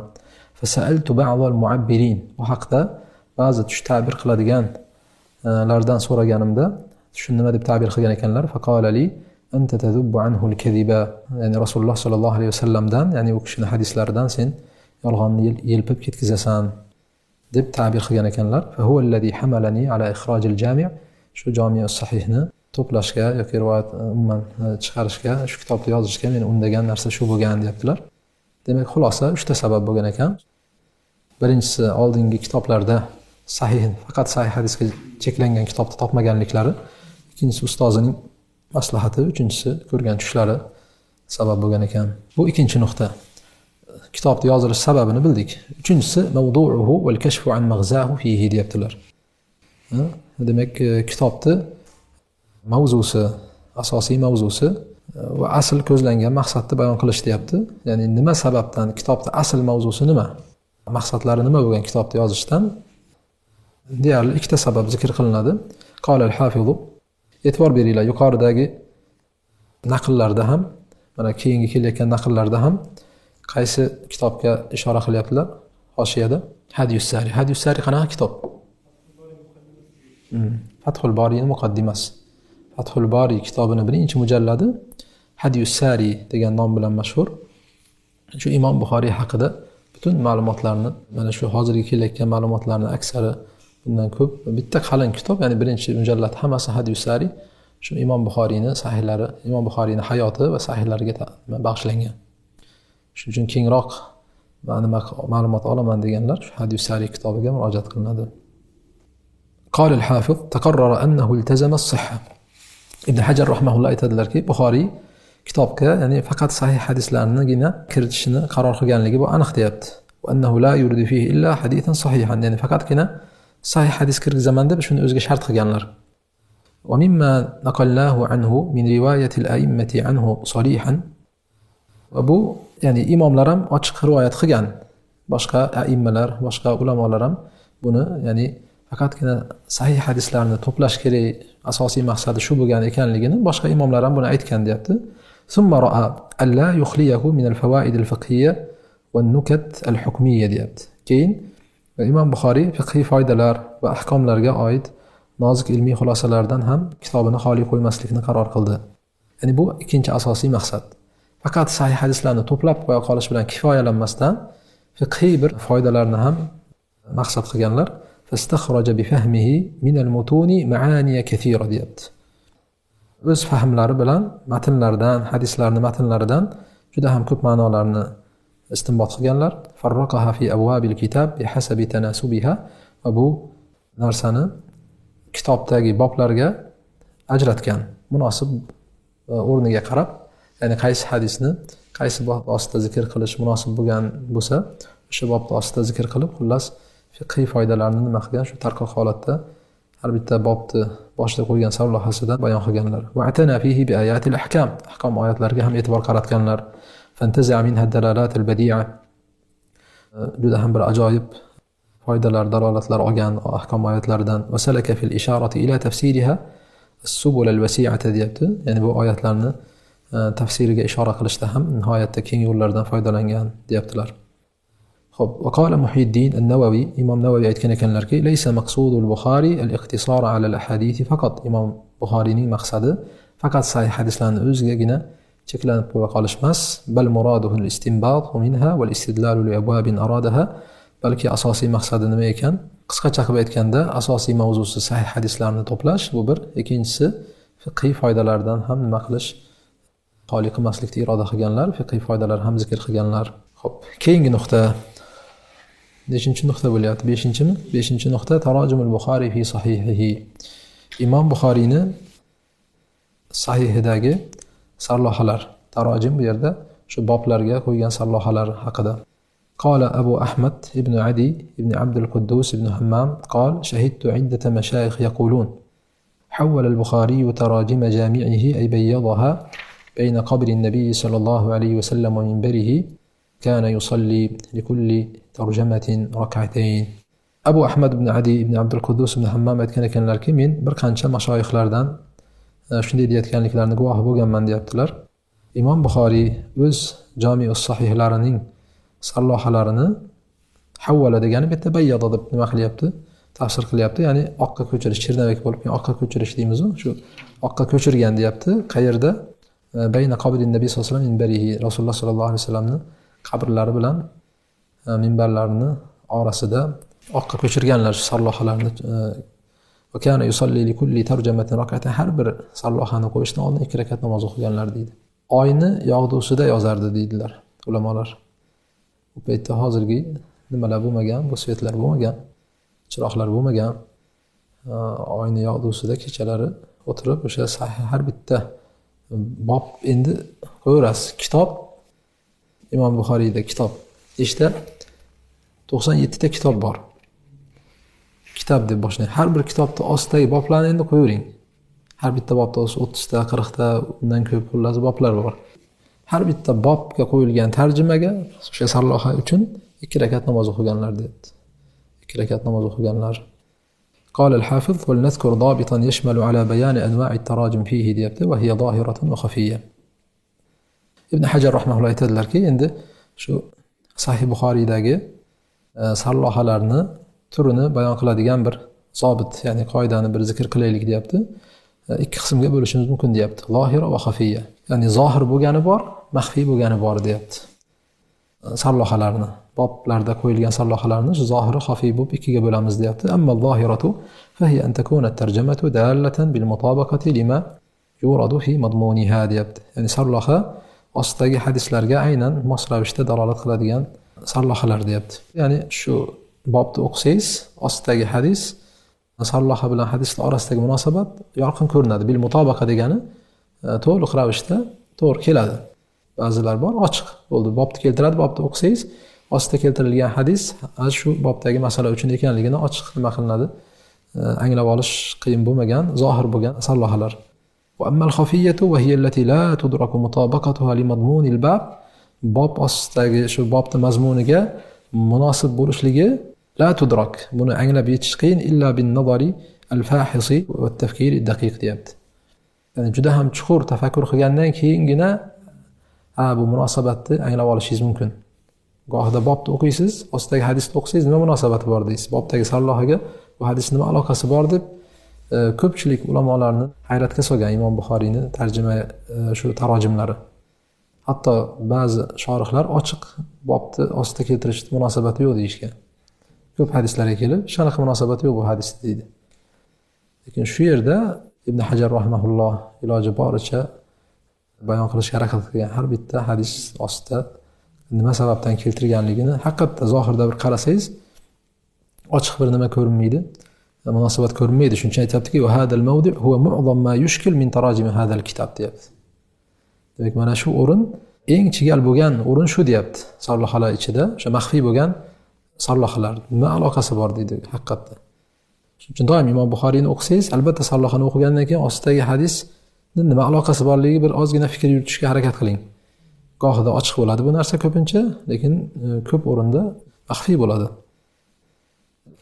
فسألت بعض المعبرين، بۇ ھەقتە بەزى چۈش تەبىر قىلىدىغان، ئە، لەردىن سورىغىنىمدا، چۈشىنىمەن دەپ تەبىر قىلغان ئىكەنلەر. فقال لي أنت تذب عنه الكذب، يەنى رەسۇلۇللاھ سەللەللاھۇ ئەلەيھى ۋەسەللەمدىن، يەنى ئۇ كىشىنىڭ ھەدىسلىرىدىن سەن يالغاننى يەل-، يەلپۈپ كەتكۈزىسەن دەپ تەبىر قىلغان ئىكەنلەر. فهو الذي حملني على إخراج الجامع، شۇ جامىئۇ سەھىھنى توپلاشقا ياكى رىۋايەت، ئومۇمەن، چىقىرىشقا، شۇ كىتابنى يېزىشقا مېنى ئۈندىگەن نەرسە شۇ بولغان دەپتىلەر. دېمەك، خۇلاسە، ئۈچتە سەۋەب بولغان ئىكەن. بىرىنچىسى، ئالدىنقى كىتابلاردا سەھىھ، پەقەت سەھىھ ھەدىسكە چەكلەنگەن كىتابنى تاپمىغانلىقلىرى. ئىككىنچىسى، ئۇستازىنىڭ مەسلىھەتى. ئۈچىنچىسى، كۆرگەن چۈشلىرى سەۋەب بولغان ئىكەن. بۇ ئىككىنچى نۇقتا. كىتابنى يېزىش سەۋەبىنى بىلدۇق. ئۈچىنچىسى، موزۇئۇھۇ ۋەل كەشفۇ ئەن مەغزاھۇ فىھى دەپتىلەر. ھە؟ دېمەك، ئە، كىتابنى ماۋزۇسى، ئاساسىي ماۋزۇسى، ئە، ۋە ئەسلى كۆزلەنگەن مەقسەتنى بايان قىلىش دەپتۇ. يەنى نېمە سەۋەبتىن، كىتابنىڭ ئەسلى ماۋزۇسى نېمە؟ مەقسەتلىرى نېمە بولغان كىتابنى يېزىشتىن؟ دېيەرلىك ئىككىتە سەۋەب زىكىر قىلىنىدۇ. قال الحافظ، ئېتىبار بېرىڭلار، يۇقىرىدىكى نەقىللەردە ھەم، مانا، كېيىنكى كېلىۋاتقان نەقىللەردە ھەم قايسى كىتابقا ئىشارە قىلىۋاتىدۇ؟ ھاشىيەدە ھەديۇس سارىي. ھەديۇس سارىي قانداق كىتاب؟ ھىم، فەتھۇل بارىنىڭ مۇقەددىمەسى. فەتھۇل بارىي كىتابىنىڭ بىرىنچى مۇجەللەدى ھەديۇس سارىي دېگەن نام بىلەن مەشھۇر. شۇ ئىمام بۇخارىي ھەققىدە پۈتۈن مەلۇماتلارنى، مانا شۇ ھازىرقى كېلىۋاتقان مەلۇماتلارنىڭ ئەكسىرى بۇندىن كۆپ. بىتتا قېلىن كىتاب، يەنى بىرىنچى مۇجەللەت ھەممىسى ھەديۇس سارىي. شۇ ئىمام بۇخارىينىڭ سەھىھلىرى، ئىمام بۇخارىينىڭ ھاياتى ۋە سەھىھلىرىگە تا-، باغىشلانغان. شۇنىڭ ئۈچۈن كېيىنرەك مەن نېمە مەلۇمات ئالىمەن دېگەنلەر شۇ ھەديۇس سارىي كىتابىغا مۇراجىئەت قىلىنىدۇ. قال الحافظ، تقرر أنه التزم الصحة. ئىبن ھەجەر رەھمەھۇللا ئېيتىدىلەركى، بۇخارىي كىتابقا، يەنى پەقەت سەھىھ ھەدىسلەرنىگىنە كىرىتىشنى قارار قىلغانلىقى بۇ ئېنىق دەيدۇ. وأنه لا يورد فيه إلا حديثا صحيحا. يەنى پەقەتكىنە سەھىھ ھەدىس كىرگۈزىمەن دەپ شۇنى ئۆزىگە شەرت قىلغانلار. ومما نقلناه عنه من رواية الأئمة عنه صريحا. ۋە بۇ، يەنى ئىماملار ھەم ئاچچىق رىۋايەت قىلغان. باشقا ئەئىممىلەر، باشقا ئۇلامالار ھەم بۇنى، يەنى پەقەتكىنە سەھىھ ھەدىسلەرنى توپلاش كېرەك، ئاساسىي مەقسىتى شۇ بولغان ئىكەنلىكىنى باشقا ئىماملار ھەم بۇنى ئېيتقان دەيدۇ. ثم رأى ألا يخليه من الفوائد الفقهية والنكت الحكمية دەيدۇ. كېيىن ئىمام بۇخارىي فىقھىي فايدىلار ۋە ئەھكاملارغا ئائىت نازۇك ئىلمىي خۇلاسىلاردىن ھەم كىتابىنى خالىي قويماسلىقنى قارار قىلدى. يەنى بۇ ئىككىنچى ئاساسىي مەقسەت. پەقەت سەھىھ ھەدىسلەرنى توپلاپ قويۇپ قېلىش بىلەن كىپايەلەنمەستىن، فىقھىي بىر فايدىلارنى ھەم مەقسەت قىلغانلار. فاستخرج بفهمه من المتون معاني كثيرة دەيدۇ. ئۆز پەھىملىرى بىلەن مەتنلەردىن، ھەدىسلەرنى مەتنلىرىدىن جۈدە ھەم كۆپ مەنالارنى ئىستىنبات قىلغانلار. فرقها في أبواب الكتاب بحسب تناسبها. ۋە بۇ نەرسىنى كىتابتىكى بابلارغا ئاجراتقان، مۇناسىب، ئە، ئورنىغا قاراپ، يەنى قايسى ھەدىسنى قايسى باب ئاستىدا زىكىر قىلىش مۇناسىب بولغان بولسا، شۇ باب ئاستىدا زىكىر قىلىپ، خۇللاس، فىقھىي فايدىلارنى نېمە قىلغان، شۇ تەرقىق ھالەتتە ھەر بىتتە بابنى باشلىق قويغان سەرلەۋھاسىدا بايان قىلغانلار. واعتنى فيه بآيات الأحكام. ئەھكام ئايەتلەرگە ھەم ئېتىبار قاراتقانلار. فانتزع منها الدلالات البديعة. ئە، جۈدە ھەم بىر ئاجايىپ فايدىلار، دالالەتلەر ئالغان ئەھكام ئايەتلەردىن. وسلك في الإشارة إلى تفسيرها السبل الوسيعة دەيدۇ. يەنى بۇ ئايەتلەرنى، ئە، تەفسىرىگە ئىشارە قىلىشتا ھەم ناھايەتتە كەڭ يوللاردىن پايدىلانغان دەيدۇلەر. خوپ، وقال محي الدين النووي، ئىمام نەۋەۋى ئېيتقان ئىكەنلەركى، ليس مقصود البخاري الاقتصار على الأحاديث فقط. ئىمام بۇخارىينىڭ مەقسىتى پەقەت سەھىھ ھەدىسلەرنى ئۆزىگىنە چەكلىنىپ قويۇپ قېلىش ئەمەس، بل مراده الاستنباط منها والاستدلال لأبواب أرادها، بەلكى ئاساسىي مەقسىتى نېمە ئىكەن؟ قىسقىچە قىلىپ ئېيتقاندا، ئاساسىي ماۋزۇسى سەھىھ ھەدىسلەرنى توپلاش، بۇ بىر. ئىككىنچىسى، فىقھىي فايدىلاردىن ھەم نېمە قىلىش، خالىي قىلماسلىقنى ئىرادە قىلغانلار، فىقھىي فايدىلار ھەم زىكىر قىلغانلار. خوپ، كېيىنكى نۇقتا. نەچچىنچى نۇقتا بولۇۋاتىدۇ؟ بەشىنچىمۇ؟ بەشىنچى نۇقتا، تراجم البخاري في صحيحه. ئىمام بۇخارىينى سەھىھىدەكى سەرلەۋھەلەر، تارجىم بۇ يەردە شۇ بابلارغا قويغان سەرلەۋھەلەر ھەققىدە. قال أبو أحمد بن عدي بن عبد القدوس بن همام قال: شهدت عدة مشايخ يقولون: حول البخاري تراجم جامعه، أي بيضها، بين قبر النبي صلى الله عليه وسلم ومنبره، كان يصلي لكل ترجمة ركعتين. ئەبۇ ئەھمەد ئىبن ئەدى ئىبن ئابدۇل قۇددۇس ئىبن ھەممام ئېيتكەن ئىكەنلەركى، مەن بىر قانچە مەشايىخلاردىن، ئە، شۇنداق دېيەتكەنلىكلەرنى گۇۋاھى بولغانمەن دەپتىلەر. ئىمام بۇخارىي ئۆز جامىئۇس سەھىھلىرىنىڭ سەرلەۋھەلىرىنى، ھەۋۋەلە دېگەنى بۇ يەردە بەييەزە دەپ نېمە قىلىپتۇ؟ تەپسىر قىلىپتۇ. يەنى ئاققا كۆچۈرۈش، چېرنەۋەك بولۇپ، يەنى ئاققا كۆچۈرۈش دەيمىزغۇ، شۇ ئاققا كۆچۈرگەن دەپتۇ. قەيەردە؟ ئە، بەينە قەبرى نەبىي سەللەللاھۇ ئەلەيھى ۋەسەللەم مىنبەرىھى، رەسۇلۇللاھ سەللەللاھۇ ئەلەيھى ۋەسەللەمنى قەبرىلىرى بىلەن، ئە، مىنبەرلەرنى ئارىسىدا ئاققا كۆچۈرگەنلەر شۇ سەرلەۋھەلەرنى، ئە، ۋە كانە يۇسەللى لىكۇللى تەرجەمەتىن رەكئەتەن، ھەر بىر سەرلەۋھەنى قويۇشتىن ئالدىن ئىككى رەكەت ناماز ئوقۇغانلار دەيدۇ. ئاينى ياغدۇسىدا يازاردى دەيدىلەر ئۆلەمالار. ئۇ پەيتتە ھازىرقى نېمىلەر بولمىغان، بۇ سۋېتلار بولمىغان، چىراغلار بولمىغان. ئاينى ياغدۇسىدا كېچىلەر ئولتۇرۇپ، ئوشۇ سەھىھ ھەر بىتتە باب ئەمدى قويۇۋېرەسىز. كىتاب، ئىمام بۇخارىيدا كىتاب، ئىچىدە توقسان يەتتە كىتاب بار. كىتاب دەپ باشلايدۇ. ھەر بىر كىتابتا ئاستىدىكى بابلارنى ئەمدى قويۇۋېرىڭ. ھەر بىتتە بابتا ئوتتۇزتا، قىرىقتا، ئۇندىن كۆپ، خۇللاسى بابلار بار. ھەر بىتتە بابقا قويۇلغان تەرجىمىگە، شۇ سەرلەۋھە ئۈچۈن ئىككى رەكەت ناماز ئوقۇغانلار دەيدۇ. ئىككى رەكەت ناماز ئوقۇغانلار. قال الحافظ: ولنذكر ضابطا يشمل على بيان أنواع التراجم فيه دەيدۇ، وهي ظاهرة وخفية. ئىبن ھەجەر رەھمەھۇللاھ ئېيتىدۇلاركى، ئەمدى شۇ سەھىھ بۇخارىيدىكى، ئە، سەرلەۋھەلەرنى تۈرىنى بايان قىلىدىغان بىر زابىت، يەنى قائىدىنى بىر زىكىر قىلايلى دەپتۇ. ئە، ئىككى قىسىمغا بۆلۈشىمىز مۇمكىن دەپتۇ. زاھىرە ۋە خەفىيە. يەنى زاھىر بولغىنى بار، مەخپىي بولغىنى بار دەپتۇ. سەرلەۋھەلەرنى، بابلاردا قويۇلغان سەرلەۋھەلەرنى شۇ زاھىرى، خەفىي بولۇپ ئىككىگە بۆلىمىز دەپتۇ. أما الظاهرة فهي أن تكون الترجمة دالة بالمطابقة لما يورد في مضمونها دەپتۇ. يەنى سەرلەۋھە ئاستىدىكى ھەدىسلەرگە ئەينەن ماس رەۋىشتە دالالەت قىلىدىغان سەرلەۋھەلەر دەپتۇ. يەنى شۇ بابتا ئوقۇسىز، ئاستىدىكى ھەدىس، سەرلەۋھە بىلەن ھەدىسلەر ئارىسىدىكى مۇناسىۋەت يارقىن كۆرۈنىدۇ. بىل مۇتابىقە دېگەنى، ئە، تولۇق رەۋىشتە توغرا كېلىدۇ. بەزىلەر بار، ئاچىق بولدى. بابتا كەلتۈرەدۇ، بابتا ئوقۇسىز، ئاستىدا كەلتۈرۈلگەن ھەدىس، ئە، شۇ بابتىكى مەسىلە ئۈچۈن ئىكەنلىكىنى ئاچىق نېمە قىلىنىدۇ؟ ئە، ئاڭلاپ ئېلىش قىيىن بولمىغان، زاھىر بولغان سەرلەۋھەلەر. وأما الخفية وهي التي لا تدرك مطابقتها لمضمون الباب. باب ئاستىدىكى شۇ بابتا مەزمۇنىغا مۇناسىپ بولۇشلۇقى لا تدرك. بۇنى ئاڭلاپ يېتىش قىيىن، إلا بالنظر الفاحص والتفكير الدقيق دەپتۇ. يەنى جۈدە ھەم چوڭقۇر تەپەككۇر قىلغاندىن كېيىنگىنە، ھە، بۇ مۇناسىۋەتنى ئاڭلاپ ئېلىشىڭىز مۇمكىن. گاھىدا بابتا ئوقۇيسىز، ئاستىدىكى ھەدىسنى ئوقۇسىز، نېمە مۇناسىۋىتى بار دەيسىز. بابتىكى سەرلەۋھەگە بۇ ھەدىسنىڭ نېمە ئالاقىسى بار دەپ، ئە، كۆپچىلىك ئۇلامالارنى ھەيرەتكە سالغان ئىمام بۇخارىينىڭ تەرجىمە، ئە، شۇ تاراجىملىرى. ھەتتا بەزى شارىھلار ئاچىق بابتا ئاستىدا كەلتۈرۈش مۇناسىۋىتى يوق دېيىشكەن. كۆپ ھەدىسلەرگە كېلىپ، شۇناقا مۇناسىۋىتى يوق بۇ ھەدىستە دەيدۇ. لېكىن شۇ يەردە ئىبن ھەجەر رەھمەھۇللاھ ئىلاجى بارىچە بايان قىلىشقا ھەرىكەت قىلغان، ھەر بىتتە ھەدىس ئاستىدا نېمە سەۋەبتىن كەلتۈرگەنلىكىنى ھەقىقەتەن زاھىردا بىر قارىسىڭىز، ئاچىق بىر نېمە كۆرۈنمەيدۇ، مۇناسىۋەت كۆرۈنمەيدۇ. شۇنىڭ ئۈچۈن ئېيتىپتىكى، وهذا الموضع هو معظم ما يشكل من تراجم هذا الكتاب دەيتتى. دېمەك، مانا شۇ ئورۇن، ئەڭ چىگەل بولغان ئورۇن شۇ دەيتتى. سەرلەۋھەلەر ئىچىدە شۇ مەخپىي بولغان سەرلەۋھەلەر نېمە ئالاقىسى بار دەيدۇ ھەقىقەتەن. شۇنىڭ ئۈچۈن دائىم ئىمام بۇخارىينى ئوقۇسىڭىز، ئەلبەتتە، سەرلەۋھەنى ئوقۇغاندىن كېيىن ئاستىدىكى ھەدىسنىڭ نېمە ئالاقىسى بارلىقىغا بىر ئازغىنە پىكىر يۈرۈتۈشكە ھەرىكەت قىلىڭ. گاھىدا ئاچىق بولىدۇ بۇ نەرسە كۆپىنچە، لېكىن، ئە، كۆپ ئورۇندا مەخپىي بولىدۇ.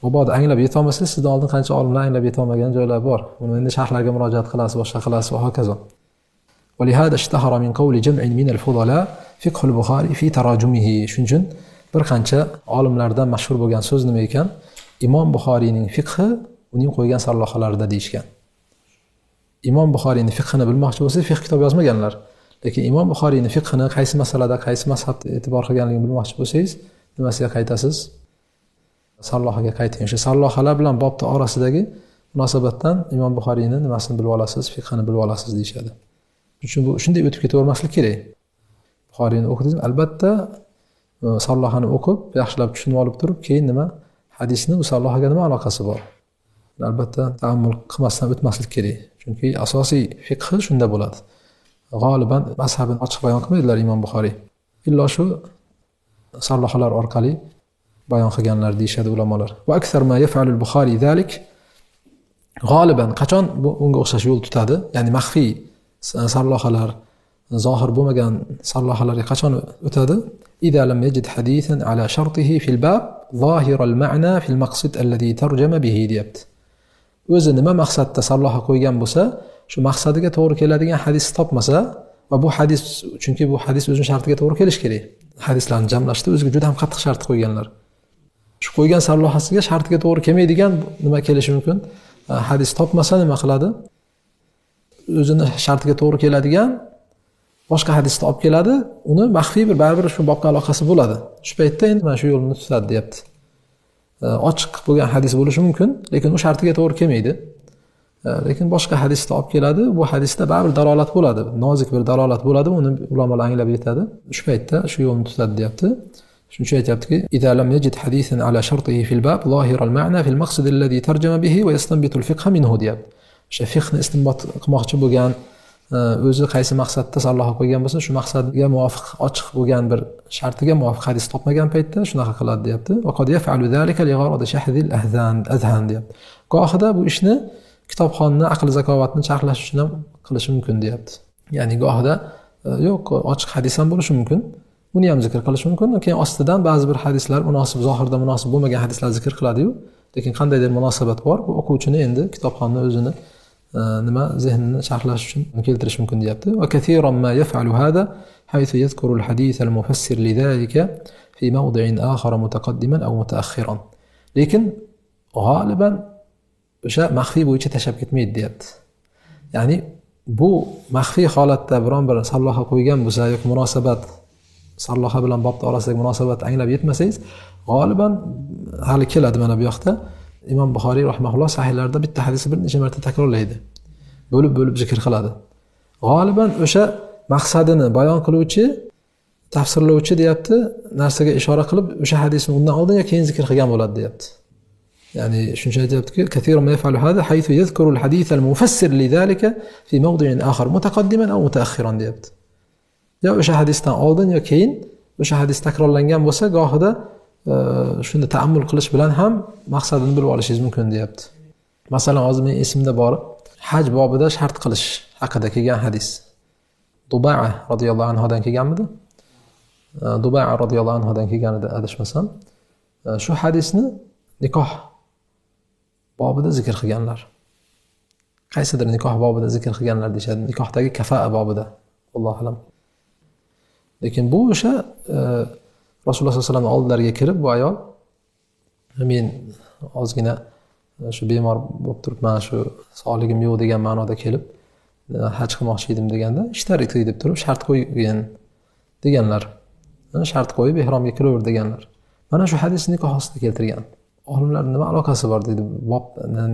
مۇبادا ئاڭلاپ يېتەلمىسىز، سىزدىن ئالدىن قانچە ئالىملار ئاڭلاپ يېتەلمىگەن جايلار بار. بۇنى ئەمدى شەرھلەرگە مۇراجىئەت قىلىسىز، باشقا قىلىسىز ۋە ھاكازا. ولهذا اشتهر من قول جمع من الفضلاء فقه البخاري في تراجمه. شۇنىڭ ئۈچۈن بىر قانچە ئالىملاردىن مەشھۇر بولغان سۆز نېمە ئىكەن؟ ئىمام بۇخارىينىڭ فىقھى ئۇنىڭ قويغان سەرلەۋھەلىرىدە دېيىشكەن. ئىمام بۇخارىينىڭ فىقھىنى بىلمەكچى بولسىڭىز، فىقھ كىتاب يازمىغانلار. لېكىن ئىمام بۇخارىينىڭ فىقھىنى قايسى مەسىلىدە، قايسى مەزھەپتە ئېتىبار قىلغانلىقىنى بىلمەكچى بولسىڭىز، نېمىسىگە قايتىسىز؟ سەرلەۋھەگە قايتىڭ. شۇ سەرلەۋھەلەر بىلەن بابتا ئارىسىدىكى مۇناسىۋەتتىن ئىمام بۇخارىينىڭ نېمىسىنى بىلىۋالىسىز، فىقھىنى بىلىۋالىسىز دېيىشىدۇ. شۇنىڭ ئۈچۈن بۇ شۇنداق ئۆتۈپ كېتىۋەرمەسلىك كېرەك. بۇخارىينى ئوقۇدىم، ئەلبەتتە، سەرلەۋھەنى ئوقۇپ، ياخشىلاپ چۈشىنىۋېلىپ تۇرۇپ، كېيىن نېمە، ھەدىسنىڭ بۇ سەرلەۋھەگە نېمە ئالاقىسى بار؟ ئەلبەتتە، تەئەممۇل قىلماستىن ئۆتمەسلىك كېرەك. چۈنكى ئاساسىي فىقھى شۇندا بولىدى. غالىبەن مەزھەبىنى ئاچىق بايان قىلمايدىلار ئىمام بۇخارىي. ئىللا شۇ سارلىھالار ئارقىلىق بايان قىلغانلار دېيىشىدۇ ئۇلامالار. وأكثر ما يفعل البخاري ذلك، غالىبەن قاچان بۇ، بۇنىڭغا ئوخشاش يول تۇتىدۇ، يەنى مەخپىي س-، سارلىھالار، زاھىر بولمىغان سارلىھالارغا قاچان ئۆتىدۇ؟ إذا لم يجد حديثا على شرطه في الباب ظاهر المعنى في المقصد الذي ترجم به، دەپتۇ. ئۆزى نېمە مەقسەتتە سارلىھا قويغان بولسا، شۇ مەقسەتكە توغرا كېلىدىغان ھەدىسنى تاپمىسا، ۋە بۇ ھەدىس، چۈنكى بۇ ھەدىس ئۆزىنىڭ شەرتىگە توغرا كېلىشى كېرەك. ھەدىسلەرنى جەملەشتە ئۆزىگە جۈدە ھەم قاتتىق شەرت قويغانلار. شۇ قويغان سارلىھاسىغا شەرتىگە توغرا كەلمەيدىغان نېمە كېلىشى مۇمكىن؟ ھەدىس تاپمىسا نېمە قىلىدۇ؟ ئۆزىنىڭ شەرتىگە توغرا كېلىدىغان باشقا ھەدىسنى ئاپ كېلىدۇ، ئۇنى مەخپىي بىر، بەرىبىر شۇ بابقا ئالاقىسى بولىدۇ. شۇ پەيتتە ئەندى مانا شۇ يولنى تۇتىدۇ، دەپتۇ. ئە، ئاچىق بولغان ھەدىس بولۇشى مۇمكىن، لېكىن ئۇ شەرتىگە توغرا كەلمەيدۇ. ئە، لېكىن باشقا ھەدىسنى ئاپ كېلىدۇ، بۇ ھەدىستە بەرىبىر دالالەت بولىدۇ، نازۇك بىر دالالەت بولىدۇ، ئۇنى ئۇلامالار ئاڭلاپ يېتىدۇ. شۇ پەيتتە شۇ يولنى تۇتىدۇ، دەپتۇ. شۇنچە ئېيتىپتىكى، إذا لم يجد حديثا على شرطه في الباب ظاهر المعنى في المقصد الذي ترجم به ويستنبط الفقه منه، دەپ. شۇ فىقھنى ئىستىنبات قىلماقچى بولغان، ئە، ئۆزى قايسى مەقسەتتە سارلىھا قويغان بولسا، شۇ مەقسەتكە مۇۋاپىق، ئاچىق بولغان بىر شەرتىگە مۇۋاپىق ھەدىس تاپمىغان پەيتتە شۇناقا قىلىدۇ، دەپتۇ. وقد يفعل ذلك لغرض شحذ الأذهان، الأذهان، دەپ. گاھىدا بۇ ئىشنى كىتابخانىنى، ئەقىل زاكاۋاتنى چارخلاش ئۈچۈن ھەم قىلىشى مۇمكىن، دەپتۇ. يەنى گاھىدا، ئە، يوق، ئاچىق ھەدىس ھەم بولۇشى مۇمكىن. ئۇنى ھەم زىكىر قىلىش مۇمكىن. كېيىن ئاستىدىن بەزى بىر ھەدىسلەر مۇناسىپ، زاھىردا مۇناسىپ بولمىغان ھەدىسلەر زىكىر قىلادىيۇ. لېكىن قانداقتۇر مۇناسىۋەت بار. بۇ ئوقۇۋچىنى ئەندى كىتابخانىنى ئۆزىنى، ئە، نېمە، زېھنىنى چارخلاش ئۈچۈن كەلتۈرۈش مۇمكىن، دەپتۇ. وكثيرا ما يفعل هذا حيث يذكر الحديث المفسر لذلك في موضع آخر متقدما أو متأخرا. لېكىن غالىبەن ئۆشە مەخپىي بويىچە تەشەپ كەتمەيدۇ، دەيەتتى. يەنى بۇ مەخپىي ھالەتتە بىرەر بىر سارلىھا قويغان بولسا ياكى مۇناسىۋەت، سارلىھا بىلەن بابتا ئارىسىدىكى مۇناسىۋەتنى ئاڭلاپ يەتمىسىڭىز، غالىبەن ھېلى كېلىدۇ مانا بۇ ياقتا. ئىمام بۇخارىي رەھىمەھۇللاھ سەھىھلەردە بىتتە ھەدىسنى بىر نەچچە مەرتە تەكرارلايدۇ. بۆلۈپ، بۆلۈپ زىكىر قىلىدۇ. غالىبەن ئۆشە مەقسەتنى بايان قىلغۇچى، تەپسىرلىگۈچى دەيەتتى، نەرسىگە ئىشارە قىلىپ، ئۆشە ھەدىسنى ئۇندىن ئالدىن يا كېيىن زىكىر قىلغان بولىدۇ دەيەتتى. يەنى شۇنچە ئېيتىپتىكى، كثيرا ما يفعل هذا حيث يذكر الحديث المفسر لذلك في موضع آخر متقدما أو متأخرا دەيەتتى. يا ئۆشە ھەدىستىن ئالدىن يا كېيىن، ئۆشە ھەدىس تەكرارلانغان بولسا، گاھىدا، ئە، شۇنى تەئەممۇل قىلىش بىلەن ھەم مەقسەتنى بىلىپ ئېلىشىڭىز مۇمكىن دەيەتتى. مەسىلەن، ھازىر مېنىڭ ئېسىمدە بار، ھەج بابىدا شەرت قىلىش ھەققىدە كەلگەن ھەدىس. دۇبەئە رەزىيەللاھۇ ئەنھۇدىن كەلگەنمىدى؟ ئە، دۇبەئە رەزىيەللاھۇ ئەنھۇدىن كەلگەن ئىدى، ئاداشمىسام. ئە، شۇ ھەدىسنى نىكاھ بابىدا زىكىر قىلغانلار. قايسىدۇر نىكاھ بابىدا زىكىر قىلغانلار دېيىشەدۇ. نىكاھتاكى كەفائە بابىدا. ۋاللاھۇ ئەلەم. لېكىن بۇ ئىش، ئە، رەسۇلۇللاھ سەللەللاھۇ ئەلەيھى ۋەسەللەمنىڭ ئالدىلىرىغا كىرىپ، بۇ ئايال، مەن ئازغىنە، ئە، شۇ بىمار بولۇپ تۇرۇپ، مانا شۇ سالىگىم يوق دېگەن مەنىدا كېلىپ، ئە، ھەج قىلماقچى ئىدىم دېگەندە، ئىشتەرىتى دەپ تۇرۇپ شەرت قويغان دېگەنلەر. ئە، شەرت قويۇپ، ئېھرامغا كىرىۋەر دېگەنلەر. مانا شۇ ھەدىسنى نىكاھ ئاستىدا كەلتۈرگەن. ئالىملار نېمە ئالاقىسى بار دەيدۇ. باب،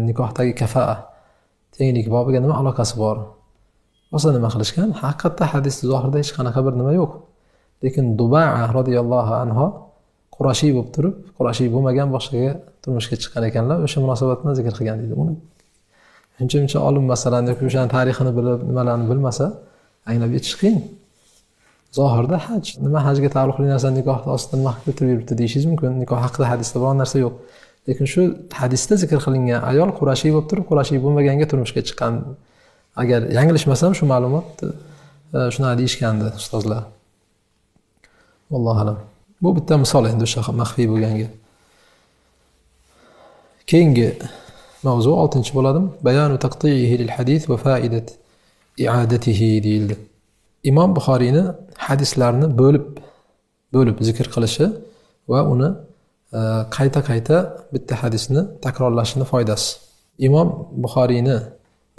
نىكاھتاكى كەفائە، تەڭلىك بابىغا نېمە ئالاقىسى بار؟ ئەسلى نېمە قىلىشقان؟ ھەقىقەتتە ھەدىستە زاھىردا ھېچقانداق بىر نېمە يوق. لېكىن دۇبەئە رەزىيەللاھۇ ئەنھۇ قۇرەشىي بولۇپ تۇرۇپ، قۇرەشىي بولمىغان باشقىغا تۇرمۇشقا چىققان ئىكەنلەر، ئۆشە مۇناسىۋەتنى زىكىر قىلغان دەيدۇ. ئۇنى شۇنچە، شۇنچە ئالىم، مەسىلەن، ياكى ئۆشە تارىخىنى بىلىپ، نېمىلەرنى بىلمىسە، ئاڭلاپ يېتىش قىيىن. زاھىردا ھەج، نېمە، ھەجگە تەئەللۇقلۇق نەرسىنى نىكاھ ئاستىدا نېمە قىلىپ كەلتۈرۈپ يۈرۈپتۇ دېيىشىڭىز مۇمكىن. نىكاھ ھەققىدە ھەدىستە بولغان نەرسە يوق. لېكىن شۇ ھەدىستە زىكىر قىلىنغان ئايال قۇرەشىي بولۇپ تۇرۇپ، قۇرەشىي بولمىغانغا تۇرمۇشقا چىققان. ئەگەر يەڭلىشمىسەم، شۇ مەلۇمات، ئە، شۇنداق دېيىشكەندى ئۇستازلار. ۋاللاھۇ ئەلەم. بۇ بىتتە مىسال ئەمدى شۇ مەخپىي بولغانغا. كېيىنكى ماۋزۇ ئالتىنچى بولىدۇ. بيان تقطيعه للحديث وفائدة إعادته دېيىلدى. ئىمام بۇخارىينى ھەدىسلەرنى بۆلۈپ، بۆلۈپ زىكىر قىلىشى ۋە ئۇنى، ئە، قايتا-قايتا بىتتە ھەدىسنى تەكرارلىشىنى فايدىسى. ئىمام بۇخارىينى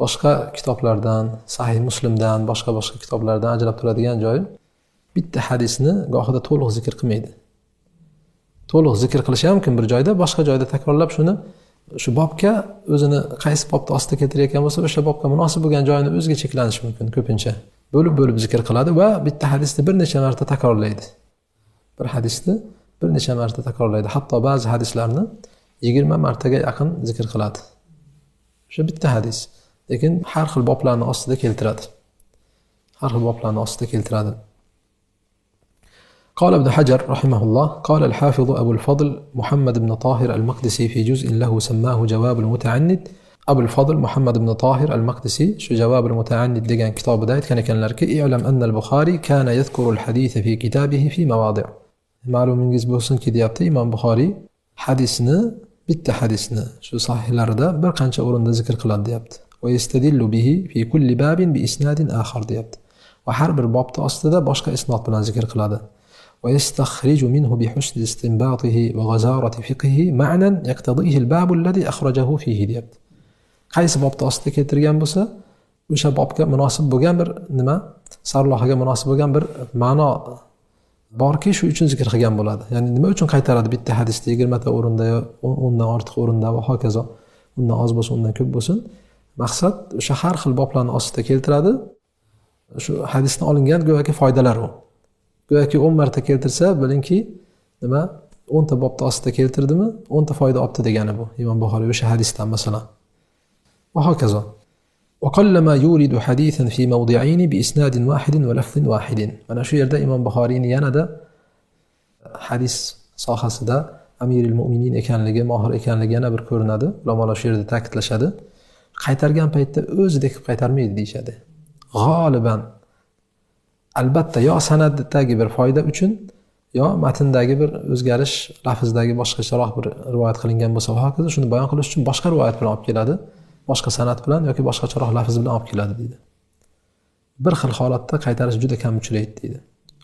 باشقا كىتابلاردىن، سەھىھ مۇسلىمدىن، باشقا-باشقا كىتابلاردىن ئاجرىلىپ تۇرىدىغان جايى، بىتتە ھەدىسنى گاھىدا تولۇق زىكىر قىلمايدۇ. تولۇق زىكىر قىلىشى مۇمكىن بىر جايدا، باشقا جايدا تەكرارلاپ شۇنى، شۇ بابقا ئۆزىنى قايسى بابتا ئاستىدا كەلتۈرگەن بولسا، ئۆشە بابقا مۇناسىپ بولغان جايىنى ئۆزىگە چەكلىنىشى مۇمكىن كۆپىنچە. بۆلۈپ-بۆلۈپ زىكىر قىلىدۇ ۋە بىتتە ھەدىسنى بىر نەچچە مەرتە تەكرارلايدۇ. بىر ھەدىسنى بىر نەچچە مەرتە تەكرارلايدۇ. ھەتتا بەزى ھەدىسلەرنى يىگىرمە مەرتىگە يېقىن زىكىر قىلىدۇ. شۇ بىتتە ھەدىس. لېكىن ھەر خىل بابلارنى ئاستىدا كەلتۈرەدى. ھەر خىل بابلارنى ئاستىدا كەلتۈرەدى. قال ابن حجر رحمه الله، قال الحافظ أبو الفضل محمد بن طاهر المقدسي في جزء له سماه جواب المتعنت. ئەبۇل فازىل مۇھەممەد ئىبنى تاھىر ئەل مەقدىسى شۇ جاۋابۇل مۇتەئەننىت دېگەن كىتابىدا ئېيتقان ئىكەنلەركى، اعلم أن البخاري كان يذكر الحديث في كتابه في مواضع. مەلۇمىڭىز بولسۇنكى، دېيەپتۇ، ئىمام بۇخارىي ھەدىسنى، بىتتە ھەدىسنى شۇ ساھىھلاردا بىر قانچە ئورۇندا زىكىر قىلىدۇ، دېيەپتۇ. ويستدل به في كل باب بإسناد آخر، دېيەپتۇ. ۋە ھەر بىر بابتا ئاستىدا باشقا ئىسناد بىلەن زىكىر قىلىدۇ. ويستخرج منه بحسن استنباطه وغزارة فقهه معنى يقتضيه الباب الذي أخرجه فيه، دېيەپتۇ. قايسى بابتا ئاستىدا كەلتۈرگەن بولسا، ئوشا بابقا مۇناسىپ بولغان بىر نېمە، سەرلەۋھاگە مۇناسىپ بولغان بىر مەنا باركى، شۇ ئۈچۈن زىكىر قىلغان بولىدۇ. يەنى نېمە ئۈچۈن قايتارادى بىتتە ھەدىستە يىگىرمە تا ئورۇندا يا ئون، ئوندىن ئارتۇق ئورۇندا ۋە ھاكازا، ئوندىن ئاز بولسۇن، ئوندىن كۆپ بولسۇن. مەقسەت، ئوشا ھەر خىل بابلارنى ئاستىدا كەلتۈرەدى. شۇ ھەدىستىن ئالىنغان گوياكى فايدىلار ئۇ. گوياكى ئون مەرتە كەلتۈرسە، بىلىڭكى، نېمە، ئونتا بابتا ئاستىدا كەلتۈردىمۇ، ئونتا فايدا ئاپتۇ دېگەنى بۇ ئىمام بۇخارىي ئوشا ھەدىستىن، مەسىلەن. ۋە ھاكازا. وقلما يورد حديثا في موضعين بإسناد واحد ولفظ واحد. مانا شۇ يەردە ئىمام بۇخارىينى يەنە-دە ھەدىس ساھەسىدە ئەمىرىل مۇئمىنىن ئىكەنلىكى، ماھىر ئىكەنلىكى يەنە بىر كۆرۈنىدۇ. ئۆلەمالار شۇ يەردە تەكىتلەشەدى. قايتارغان پەيتتە ئۆزىدەك قايتارمايدۇ دېيىشەدى. غالىبەن، ئەلبەتتە، يا سەنەدتەكى بىر فايدا ئۈچۈن، يا مەتندەكى بىر ئۆزگىرىش، لەفزدەكى باشقىچىراق بىر رىۋايەت قىلىنغان بولسا، ۋە ھاكازا، شۇنى بايان قىلىش ئۈچۈن باشقا رىۋايەت بىلەن ئاپ كېلەدۇ. باشقا سەنەد بىلەن ياكى باشقىچىراق لەفز بىلەن ئاپ كېلەدۇ دېدى. بىر خىل ھالەتتە قايتارىش جۈدە كەم ئۇچرايدۇ دېدى.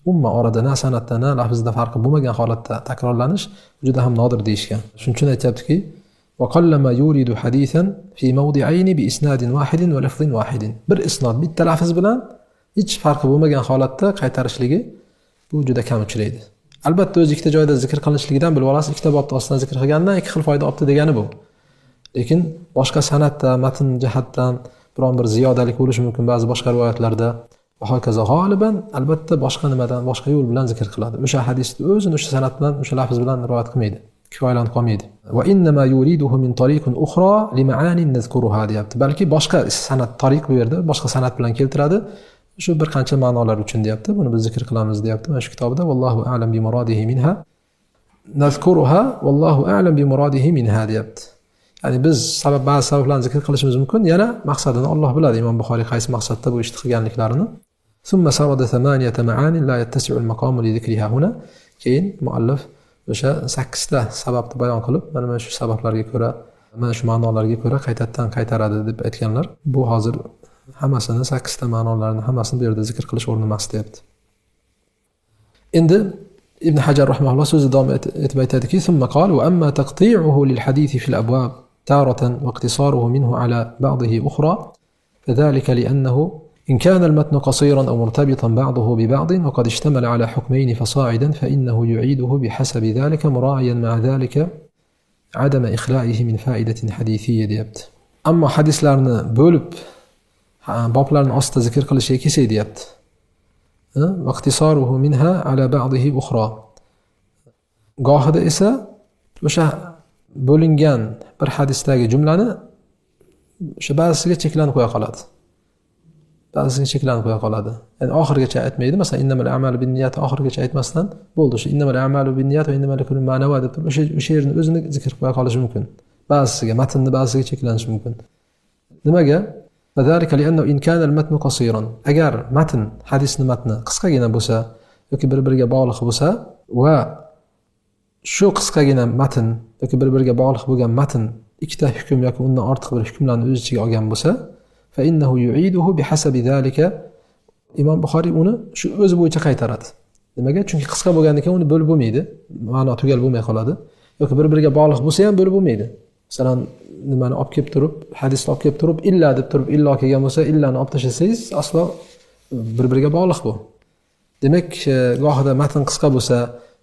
ئومۇمەن ئارىدا نە سەنەدتە، نە لەفزدە پەرقى بولمىغان ھالەتتە تەكرارلىنىش جۈدە ھەم نادىر دېيىشكەن. شۇنىڭ ئۈچۈن ئېيتىپتۇكى، وقلما يورد حديثا في موضعين بإسناد واحد ولفظ واحد. بىر ئىسناد، بىتتە لەفز بىلەن ھېچ پەرقى بولمىغان ھالەتتە قايتارىشلىقى بۇ جۈدە كەم ئۇچرايدۇ. ئەلبەتتە، ئۆزى ئىككى جايدا زىكىر قىلىنىشلىقىدىن بىلىۋالىسىز، ئىككىتە بابتا ئاستىدا زىكىر قىلغاندا ئىككى خىل فايدا ئاپتۇ دېگەنى بۇ. لېكىن باشقا سەنەدتە، مەتن جەھەتتىن بىرەر بىر زىيادىلىك بولۇشى مۇمكىن بەزى باشقا رىۋايەتلەردە. ۋە ھاكازا غالىبەن، ئەلبەتتە، باشقا نېمىدىن، باشقا يول بىلەن زىكىر قىلىدۇ. ئوشا ھەدىسنى ئۆزىنى ئوشا سەنەد بىلەن، ئوشا لەفز بىلەن رىۋايەت قىلمايدۇ. كۇپايىلەنگەن قىلمايدۇ. وإنما يورده من طريق أخرى لمعان نذكرها، دېيەپتۇ. بەلكى باشقا سەنەد، تارىق بۇ يەردە باشقا سەنەد بىلەن كەلتۈرەدۇ. شۇ بىر قانچە مەنالار ئۈچۈن دېيەپتۇ. بۇنى بىز زىكىر قىلىمىز دېيەپتۇ. مانا شۇ كىتابىدا، والله أعلم بمراده منها. نذكرها والله أعلم بمراده منها، دېيەپتۇ. يەنى بىز سەۋەب، بەزى سەۋەبلەرنى زىكىر قىلىشىمىز مۇمكىن. يەنە مەقسەتىنى ئاللا بىلىدۇ، ئىمام بۇخارىي قايسى مەقسەتتە بۇ ئىشنى قىلغانلىقلارىنى. ثم سرد ثمانية معان لا يتسع المقام لذكرها هنا. كېيىن مۇئەللىف ئوشا سەككىزتە سەۋەبنى بايان قىلىپ، مانا، مانا شۇ سەۋەبلەرگە كۆرە، مانا شۇ مەنالارغا كۆرە قايتىدىن قايتۇرىدۇ دەپ ئېيتقانلار. بۇ ھازىر ھەممىسىنى، سەككىزتە مەنالارنى ھەممىسىنى بۇ يەردە زىكىر قىلىش ئورنى ئەمەس دەيدۇ. ئەمدى ئىبن ھەجەر رەھىمەھۇللا سۆزى داۋام ئېتىپ ئېيتىدىكى، ثم قال: وأما تقطيعه للحديث في الأبواب تارة واقتصاره منه على بعضه أخرى، فذلك لأنه إن كان المتن قصيرا أو مرتبطا بعضه ببعض وقد اشتمل على حكمين فصاعدا فإنه يعيده بحسب ذلك مراعيا مع ذلك عدم إخلائه من فائدة حديثية، دېيەپتۇ. ئەمما ھەدىسلەرنى بۆلۈپ، ھە، بابلارنى ئاستىدا زىكىر قىلىشى كېسەي دېيەپتۇ. ھە؟ واقتصاره منها على بعضه أخرى. گاھىدا ئېسە ئوشا بۆلۈنگەن بىر ھەدىستەكى جۈملىنى شۇ بەزىسىگە چەكلەندۈرۈپ قويۇپ قالىدۇ. بەزىسىگە چەكلەندۈرۈپ قويۇپ قالىدۇ. يەنى ئاخىرىغىچە ئېيتمايدۇ. مەسىلەن، إنما الأعمال بالنيات ئاخىرىغىچە ئېيتماستىن، بولدى، شۇ إنما الأعمال بالنيات وإنما لكل امرئ ما نوى دەپ تۇرۇپ، ئوشا، ئوشا يەرنى ئۆزىنى زىكىر قىلىپ قويۇپ قېلىشى مۇمكىن. بەزىسىگە، مەتنىنى بەزىسىگە چەكلىنىشى مۇمكىن. نېمىگە؟ فذلك لأنه إن كان المتن قصيرا. ئەگەر مەتن، ھەدىسنىڭ مەتنى قىسقىغىنە بولسا ياكى بىر-بىرىگە باغلىق بولسا ۋە شۇ قىسقىغىنە مەتن ياكى بىر-بىرىگە باغلىق بولغان مەتن ئىككىتە ھۆكۈم ياكى ئۇندىن ئارتۇق بىر ھۆكۈملەرنى ئۆز ئىچىگە ئالغان بولسا، فإنه يعيده بحسب ذلك. ئىمام بۇخارىي ئۇنى شۇ ئۆزى بويىچە قايتۇرىدۇ. نېمىگە؟ چۈنكى قىسقا بولغاندىكىن ئۇنى بۆلۈپ بولمايدۇ. مەنا تۈگەل بولماي قالىدۇ. ياكى بىر-بىرىگە باغلىق بولسا ھەم بۆلۈپ بولمايدۇ. مەسىلەن، نېمىنى ئاپ كېلىپ تۇرۇپ، ھەدىسنى ئاپ كېلىپ تۇرۇپ، ئىللا دەپ تۇرۇپ، ئىللا كەلگەن بولسا، ئىللانى ئاپ تاشلىسىڭىز، ئەسلا بىر-بىرىگە باغلىق بۇ. دېمەك، ئە، گاھىدا مەتن قىسقا بولسا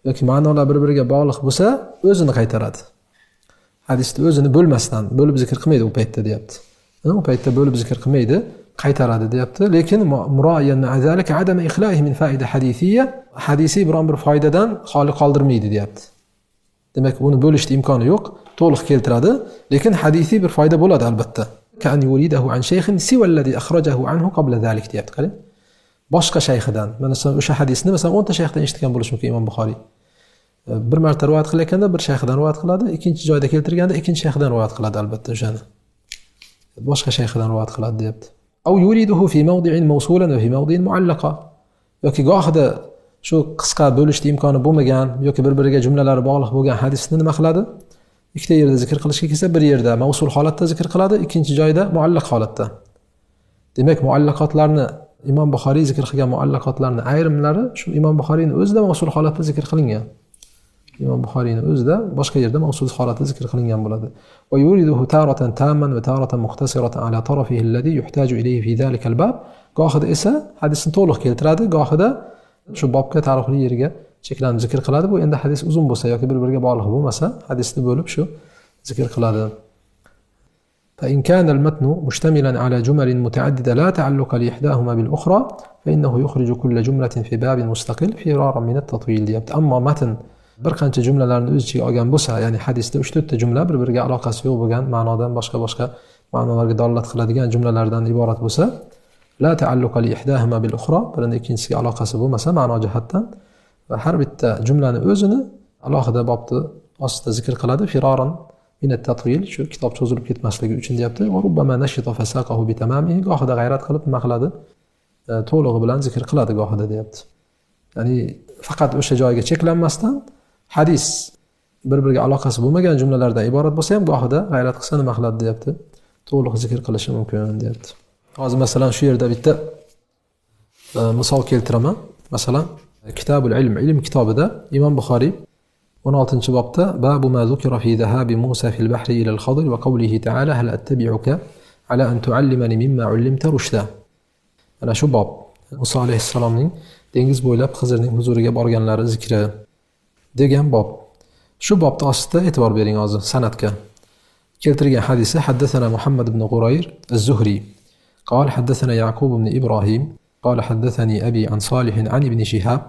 ياكى مەنىلەر بىر-بىرىگە باغلىق بولسا، ئۆزىنى قايتۇرىدۇ. ھەدىستە ئۆزىنى بۆلمەستىن، بۆلۈپ زىكىر قىلمايدۇ ئۇ پەيتتە دەيتتى. ئۇ پەيتتە بۆلۈپ زىكىر قىلمايدۇ، قايتۇرىدۇ دەيتتى. لېكىن مۇ-، مۇرايەن مەئە زالىكە ئەدەمە ئىخلائىھى مىن فائىدە ھەدىسىيە، ھەدىسىي بىرەر بىر فايدىدىن خالىي قالدۇرمايدۇ دەيتتى. دېمەك، ئۇنى بۆلۈشتە ئىمكانى يوق، تولۇق كەلتۈرىدۇ. لېكىن ھەدىسىي بىر فايدا بولىدۇ، ئەلبەتتە. كأن يورده عن شيخ سوى الذي أخرجه عنه قبل ذلك دەيدۇ. قاراڭ. باشقا شەيخىدىن. مەسىلەن، ئوشۇ ھەدىسنى، مەسىلەن، ئونتا شەيختىن ئېشىتكەن بولۇشى مۇمكىن ئىمام بۇخارىي. بىر مەرتە رىۋايەت قىلىۋەتكەندە بىر شەيخىدىن رىۋايەت قىلىدۇ، ئىككىنچى جايدا كەلتۈرگەندە ئىككىنچى شەيخىدىن رىۋايەت قىلىدۇ، ئەلبەتتە، ئوشۇنى. باشقا شەيخىدىن رىۋايەت قىلىدۇ دەيدۇ. أو يورده في موضع موصولا وفي موضع معلقا. ياكى گاھىدا شۇ قىسقا بۆلۈشتە ئىمكانى بولمىغان ياكى بىر-بىرىگە جۈملىلەر باغلىق بولغان ھەدىسنى نېمە قىلىدۇ؟ ئىككىتا يەردە زىكىر قىلىشقا كەلسە، بىر يەردە مەۋسۇل ھالەتتە زىكىر قىلىدۇ، ئىككىنچى جايدا مۇئەللەق ھالەتتە. دېمەك، مۇئەللەقاتلارنى، ئىمام بۇخارىي زىكىر قىلغان مۇئەللەقاتلارنى ئايرىملىرى شۇ ئىمام بۇخارىينىڭ ئۆزىدە مەۋسۇل ھالەتتە زىكىر قىلىنغان. ئىمام بۇخارىينىڭ ئۆزىدە باشقا يەردە مەۋسۇل ھالەتتە زىكىر قىلىنغان بولىدۇ. ويورده تارة تاما وتارة مقتصرة على طرفه الذي يحتاج إليه في ذلك الباب. گاھىدا ئېسە ھەدىسنى تولۇق كەلتۈرىدۇ، گاھىدا شۇ بابقا تارىخلىق يېرىگە چەكلەنگەن زىكىر قىلىدۇ. بۇ ئەمدى ھەدىس ئۇزۇن بولسا ياكى بىر-بىرىگە باغلىق بولمىسا، ھەدىسنى بۆلۈپ شۇ زىكىر قىلىدۇ. فإن كان المتن مشتملا على جمل متعددة لا تعلق لإحداهما بالأخرى فإنه يخرج كل جملة في باب مستقل فرارا من التطويل دەيدۇ. ئەمما مەتن بىر قانچە جۈملىلەرنى ئۆز ئىچىگە ئالغان بولسا، يەنى ھەدىستە ئۈچ تۆتتە جۈملە بىر-بىرىگە ئالاقىسى يوق بولغان مەنىدىن باشقا-باشقا مەنىلەرگە دالالەت قىلىدىغان جۈملىلەردىن ئىبارەت بولسا، لا تعلق لإحداهما بالأخرى، بىرىنىڭ ئىككىنچىسىگە ئالاقىسى بولمىسا مەنا جەھەتتىن، ۋە ھەر بىتتە جۈملىنى ئۆزىنى ئالاھىدە بابتا ئاستىدا زىكىر قىلىدۇ، فرارا من التطويل، شۇ كىتاب چوزۇلۇپ كەتمەسلىكى ئۈچۈن دەيدۇ. وربما نشط فساقه بتمامه، گاھىدا غەيرەت قىلىپ نېمە قىلىدۇ؟ ئە، تولۇقى بىلەن زىكىر قىلىدۇ گاھىدا دەيدۇ. يەنى پەقەت ئوشۇ جايغا چەكلەنمەستىن، ھەدىس بىر-بىرىگە ئالاقىسى بولمىغان جۈملىلەردىن ئىبارەت بولسا ھەم گاھىدا غەيرەت قىلسا نېمە قىلىدۇ دەيدۇ. تولۇق زىكىر قىلىشى مۇمكىن دەيدۇ. ھازىر مەسىلەن شۇ يەردە بىتتە ئە، مىسال كەلتۈرەمەن. مەسىلەن، كىتابۇل ئىلم، ئىلىم كىتابىدا ئىمام بۇخارىي ئون ئالتىنچى بابتا، باب ما ذكر في ذهاب موسى في البحر إلى الخضر وقوله تعالى هل أتبعك على أن تعلمني مما علمت رشدا. مانا شۇ باب. مۇسا ئەلەيھىسسالامنىڭ دېڭىز بويلاپ خىزىرنىڭ ھۇزۇرىغا بارغانلىرى زىكرى. دېگەن باب. شۇ بابتا ئاستىدا ئېتىبار بېرىڭ ھازىر سەنەدكە. كەلتۈرگەن ھەدىسى، حدثنا محمد بن غرير الزهري قال حدثنا يعقوب بن إبراهيم قال حدثني أبي عن صالح عن ابن شهاب،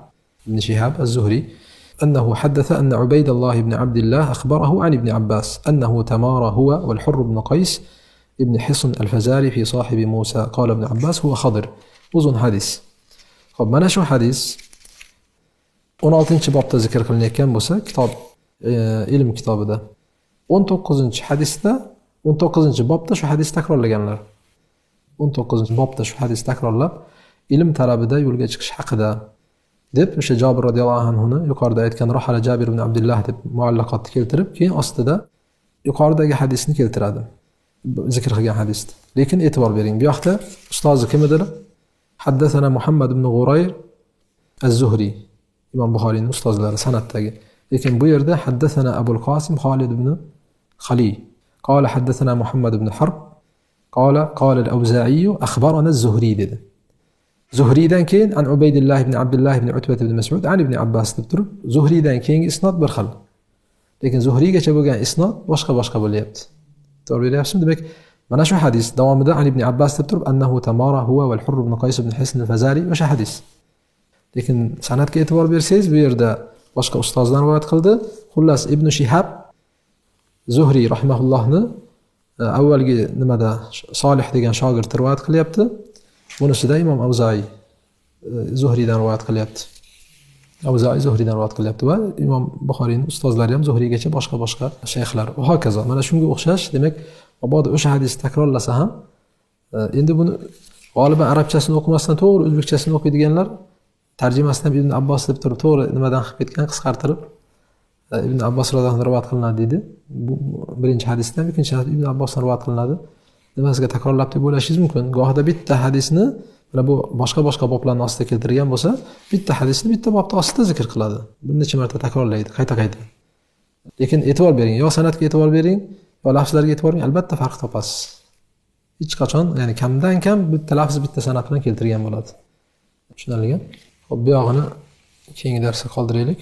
ابن شهاب الزهري، أنه حدث أن عبيد الله بن عبد الله أخبره عن ابن عباس أنه تمارى هو والحر بن قيس ابن حصن الفزاري في صاحب موسى قال ابن عباس هو خضر. ئۇزۇن ھەدىس. خوپ، مانا شۇ ھەدىس ئون ئالتىنچى بابتا زىكىر قىلىنىۋاتقان بولسا، كىتاب، ئى، ئىلىم كىتابىدا. ئون توققۇزىنچى ھەدىستە، ئون توققۇزىنچى بابتا شۇ ھەدىسنى تەكرارلىغانلار. ئون توققۇزىنچى بابتا شۇ ھەدىسنى تەكرارلاپ، ئىلىم تەلىپىدە يولغا چىقىش ھەققىدە دەپ، ئوشۇ جابىر رازىياللاھۇ ئەنھۇنى يۇقىرىدا ئېيتقان رەھلە جابىر ئىبن ئابدۇللاھ دەپ مۇئەللەقاتتا كەلتۈرۈپ، كېيىن ئاستىدا يۇقىرىدىكى ھەدىسنى كەلتۈرەدۇ. زىكىر قىلغان ھەدىس. لېكىن ئېتىبار بېرىڭ، بۇ ياقتا ئۇستازى كىم ئىدى؟ حدثنا محمد بن غرير الزهري. ئىمام بۇخارىينىڭ ئۇستازلىرى سەنەدتىكى. لېكىن بۇ يەردە حدثنا أبو القاسم خالد بن خلي قال حدثنا محمد بن حرب قال قال الأوزاعي أخبرنا الزهري دېدى. زۇھرىدىن كېيىن عن عبيد الله بن عبد الله بن عتبة بن مسعود عن ابن عباس دەپ تۇرۇپ، زۇھرىدىن كېيىنكى ئىسناد بىر خىل. لېكىن زۇھرىگىچە بولغان ئىسناد باشقا-باشقا بولۇۋاتىدۇ. توغرا بىلىۋاتىسىزمۇ؟ دېمەك، مانا شۇ ھەدىس داۋامىدا عن ابن عباس دەپ تۇرۇپ، أنه تمارى هو والحر بن قيس بن حصن الفزاري، ئاشۇ ھەدىس. لېكىن سەنەدكە ئېتىبار بەرسىڭىز، بۇ يەردە باشقا ئۇستازدىن رىۋايەت قىلدى. خۇللاس، ئىبنى شىھاب زۇھرى رەھىمەھۇللاھنى، ئە، ئەۋۋەلگى نېمىدە، سالىھ دېگەن شاگىرتى رىۋايەت قىلىۋاتىدۇ. بۇنىسىدا ئىمام ئەۋزائىي، ئە، زۇھرىدىن رىۋايەت قىلىۋاتىدۇ. ئەۋزائىي زۇھرىدىن رىۋايەت قىلىۋاتىدۇ ۋە ئىمام بۇخارىينىڭ ئۇستازلىرى ھەم زۇھرىگىچە باشقا-باشقا شەيخلەر. ۋە ھاكازا. مانا شۇنىڭغا ئوخشاش، دېمەك، مابادا ئوشۇ ھەدىسنى تەكرارلىسا ھەم، ئە، ئەمدى بۇنى غالىبەن ئەرەبچەسىنى ئوقۇماستىن توغرا ئۆزبېكچەسىنى ئوقۇيدىغانلار، تەرجىمەسىنى ھەم ئىبن ئابباس دەپ تۇرۇپ، توغرا نېمىدىن قىلىپ كەتكەن، قىسقارتىرىپ، ئە، ئىبن ئابباس رازىياللاھۇ ئەنھۇ رىۋايەت قىلىنىدۇ دېدى. بۇ بىرىنچى ھەدىستىن، ئىككىنچى ھەدىس ئىبن ئابباستىن رىۋايەت قىلىنىدۇ. نېمىسىگە تەكرارلاپ دەپ ئويلىشىڭىز مۇمكىن. گاھىدا بىتتە ھەدىسنى، مانا بۇ باشقا-باشقا بابلارنىڭ ئاستىدا كەلتۈرگەن بولسا، بىتتە ھەدىسنى بىتتە بابتا ئاستىدا زىكىر قىلىدۇ. بىر نەچچە مەرتە تەكرارلايدۇ، قايتا-قايتا. لېكىن ئېتىبار بېرىڭ، يا سەنەدكە ئېتىبار بېرىڭ، يا لەفزلەرگە ئېتىبار بېرىڭ، ئەلبەتتە پەرق تاپاسىز. ھېچقاچان، يەنى كەمدىن كەم بىتتە لەفز بىتتە سەنەد بىلەن كەلتۈرگەن بولىدۇ. چۈشىنىلگەن؟ خوپ، بۇ ياغىنى كېيىنكى دەرسكە قالدۇرايلى.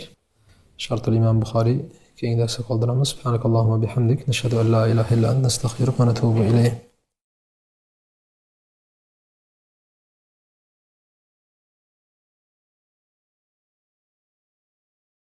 شەرھۇل ئىمام بۇخارىي كېيىنكى دەرسكە قالدۇرىمىز. سبحانك اللهم وبحمدك، نشهد أن لا إله إلا أنت، نستغفرك ونتوب إليك.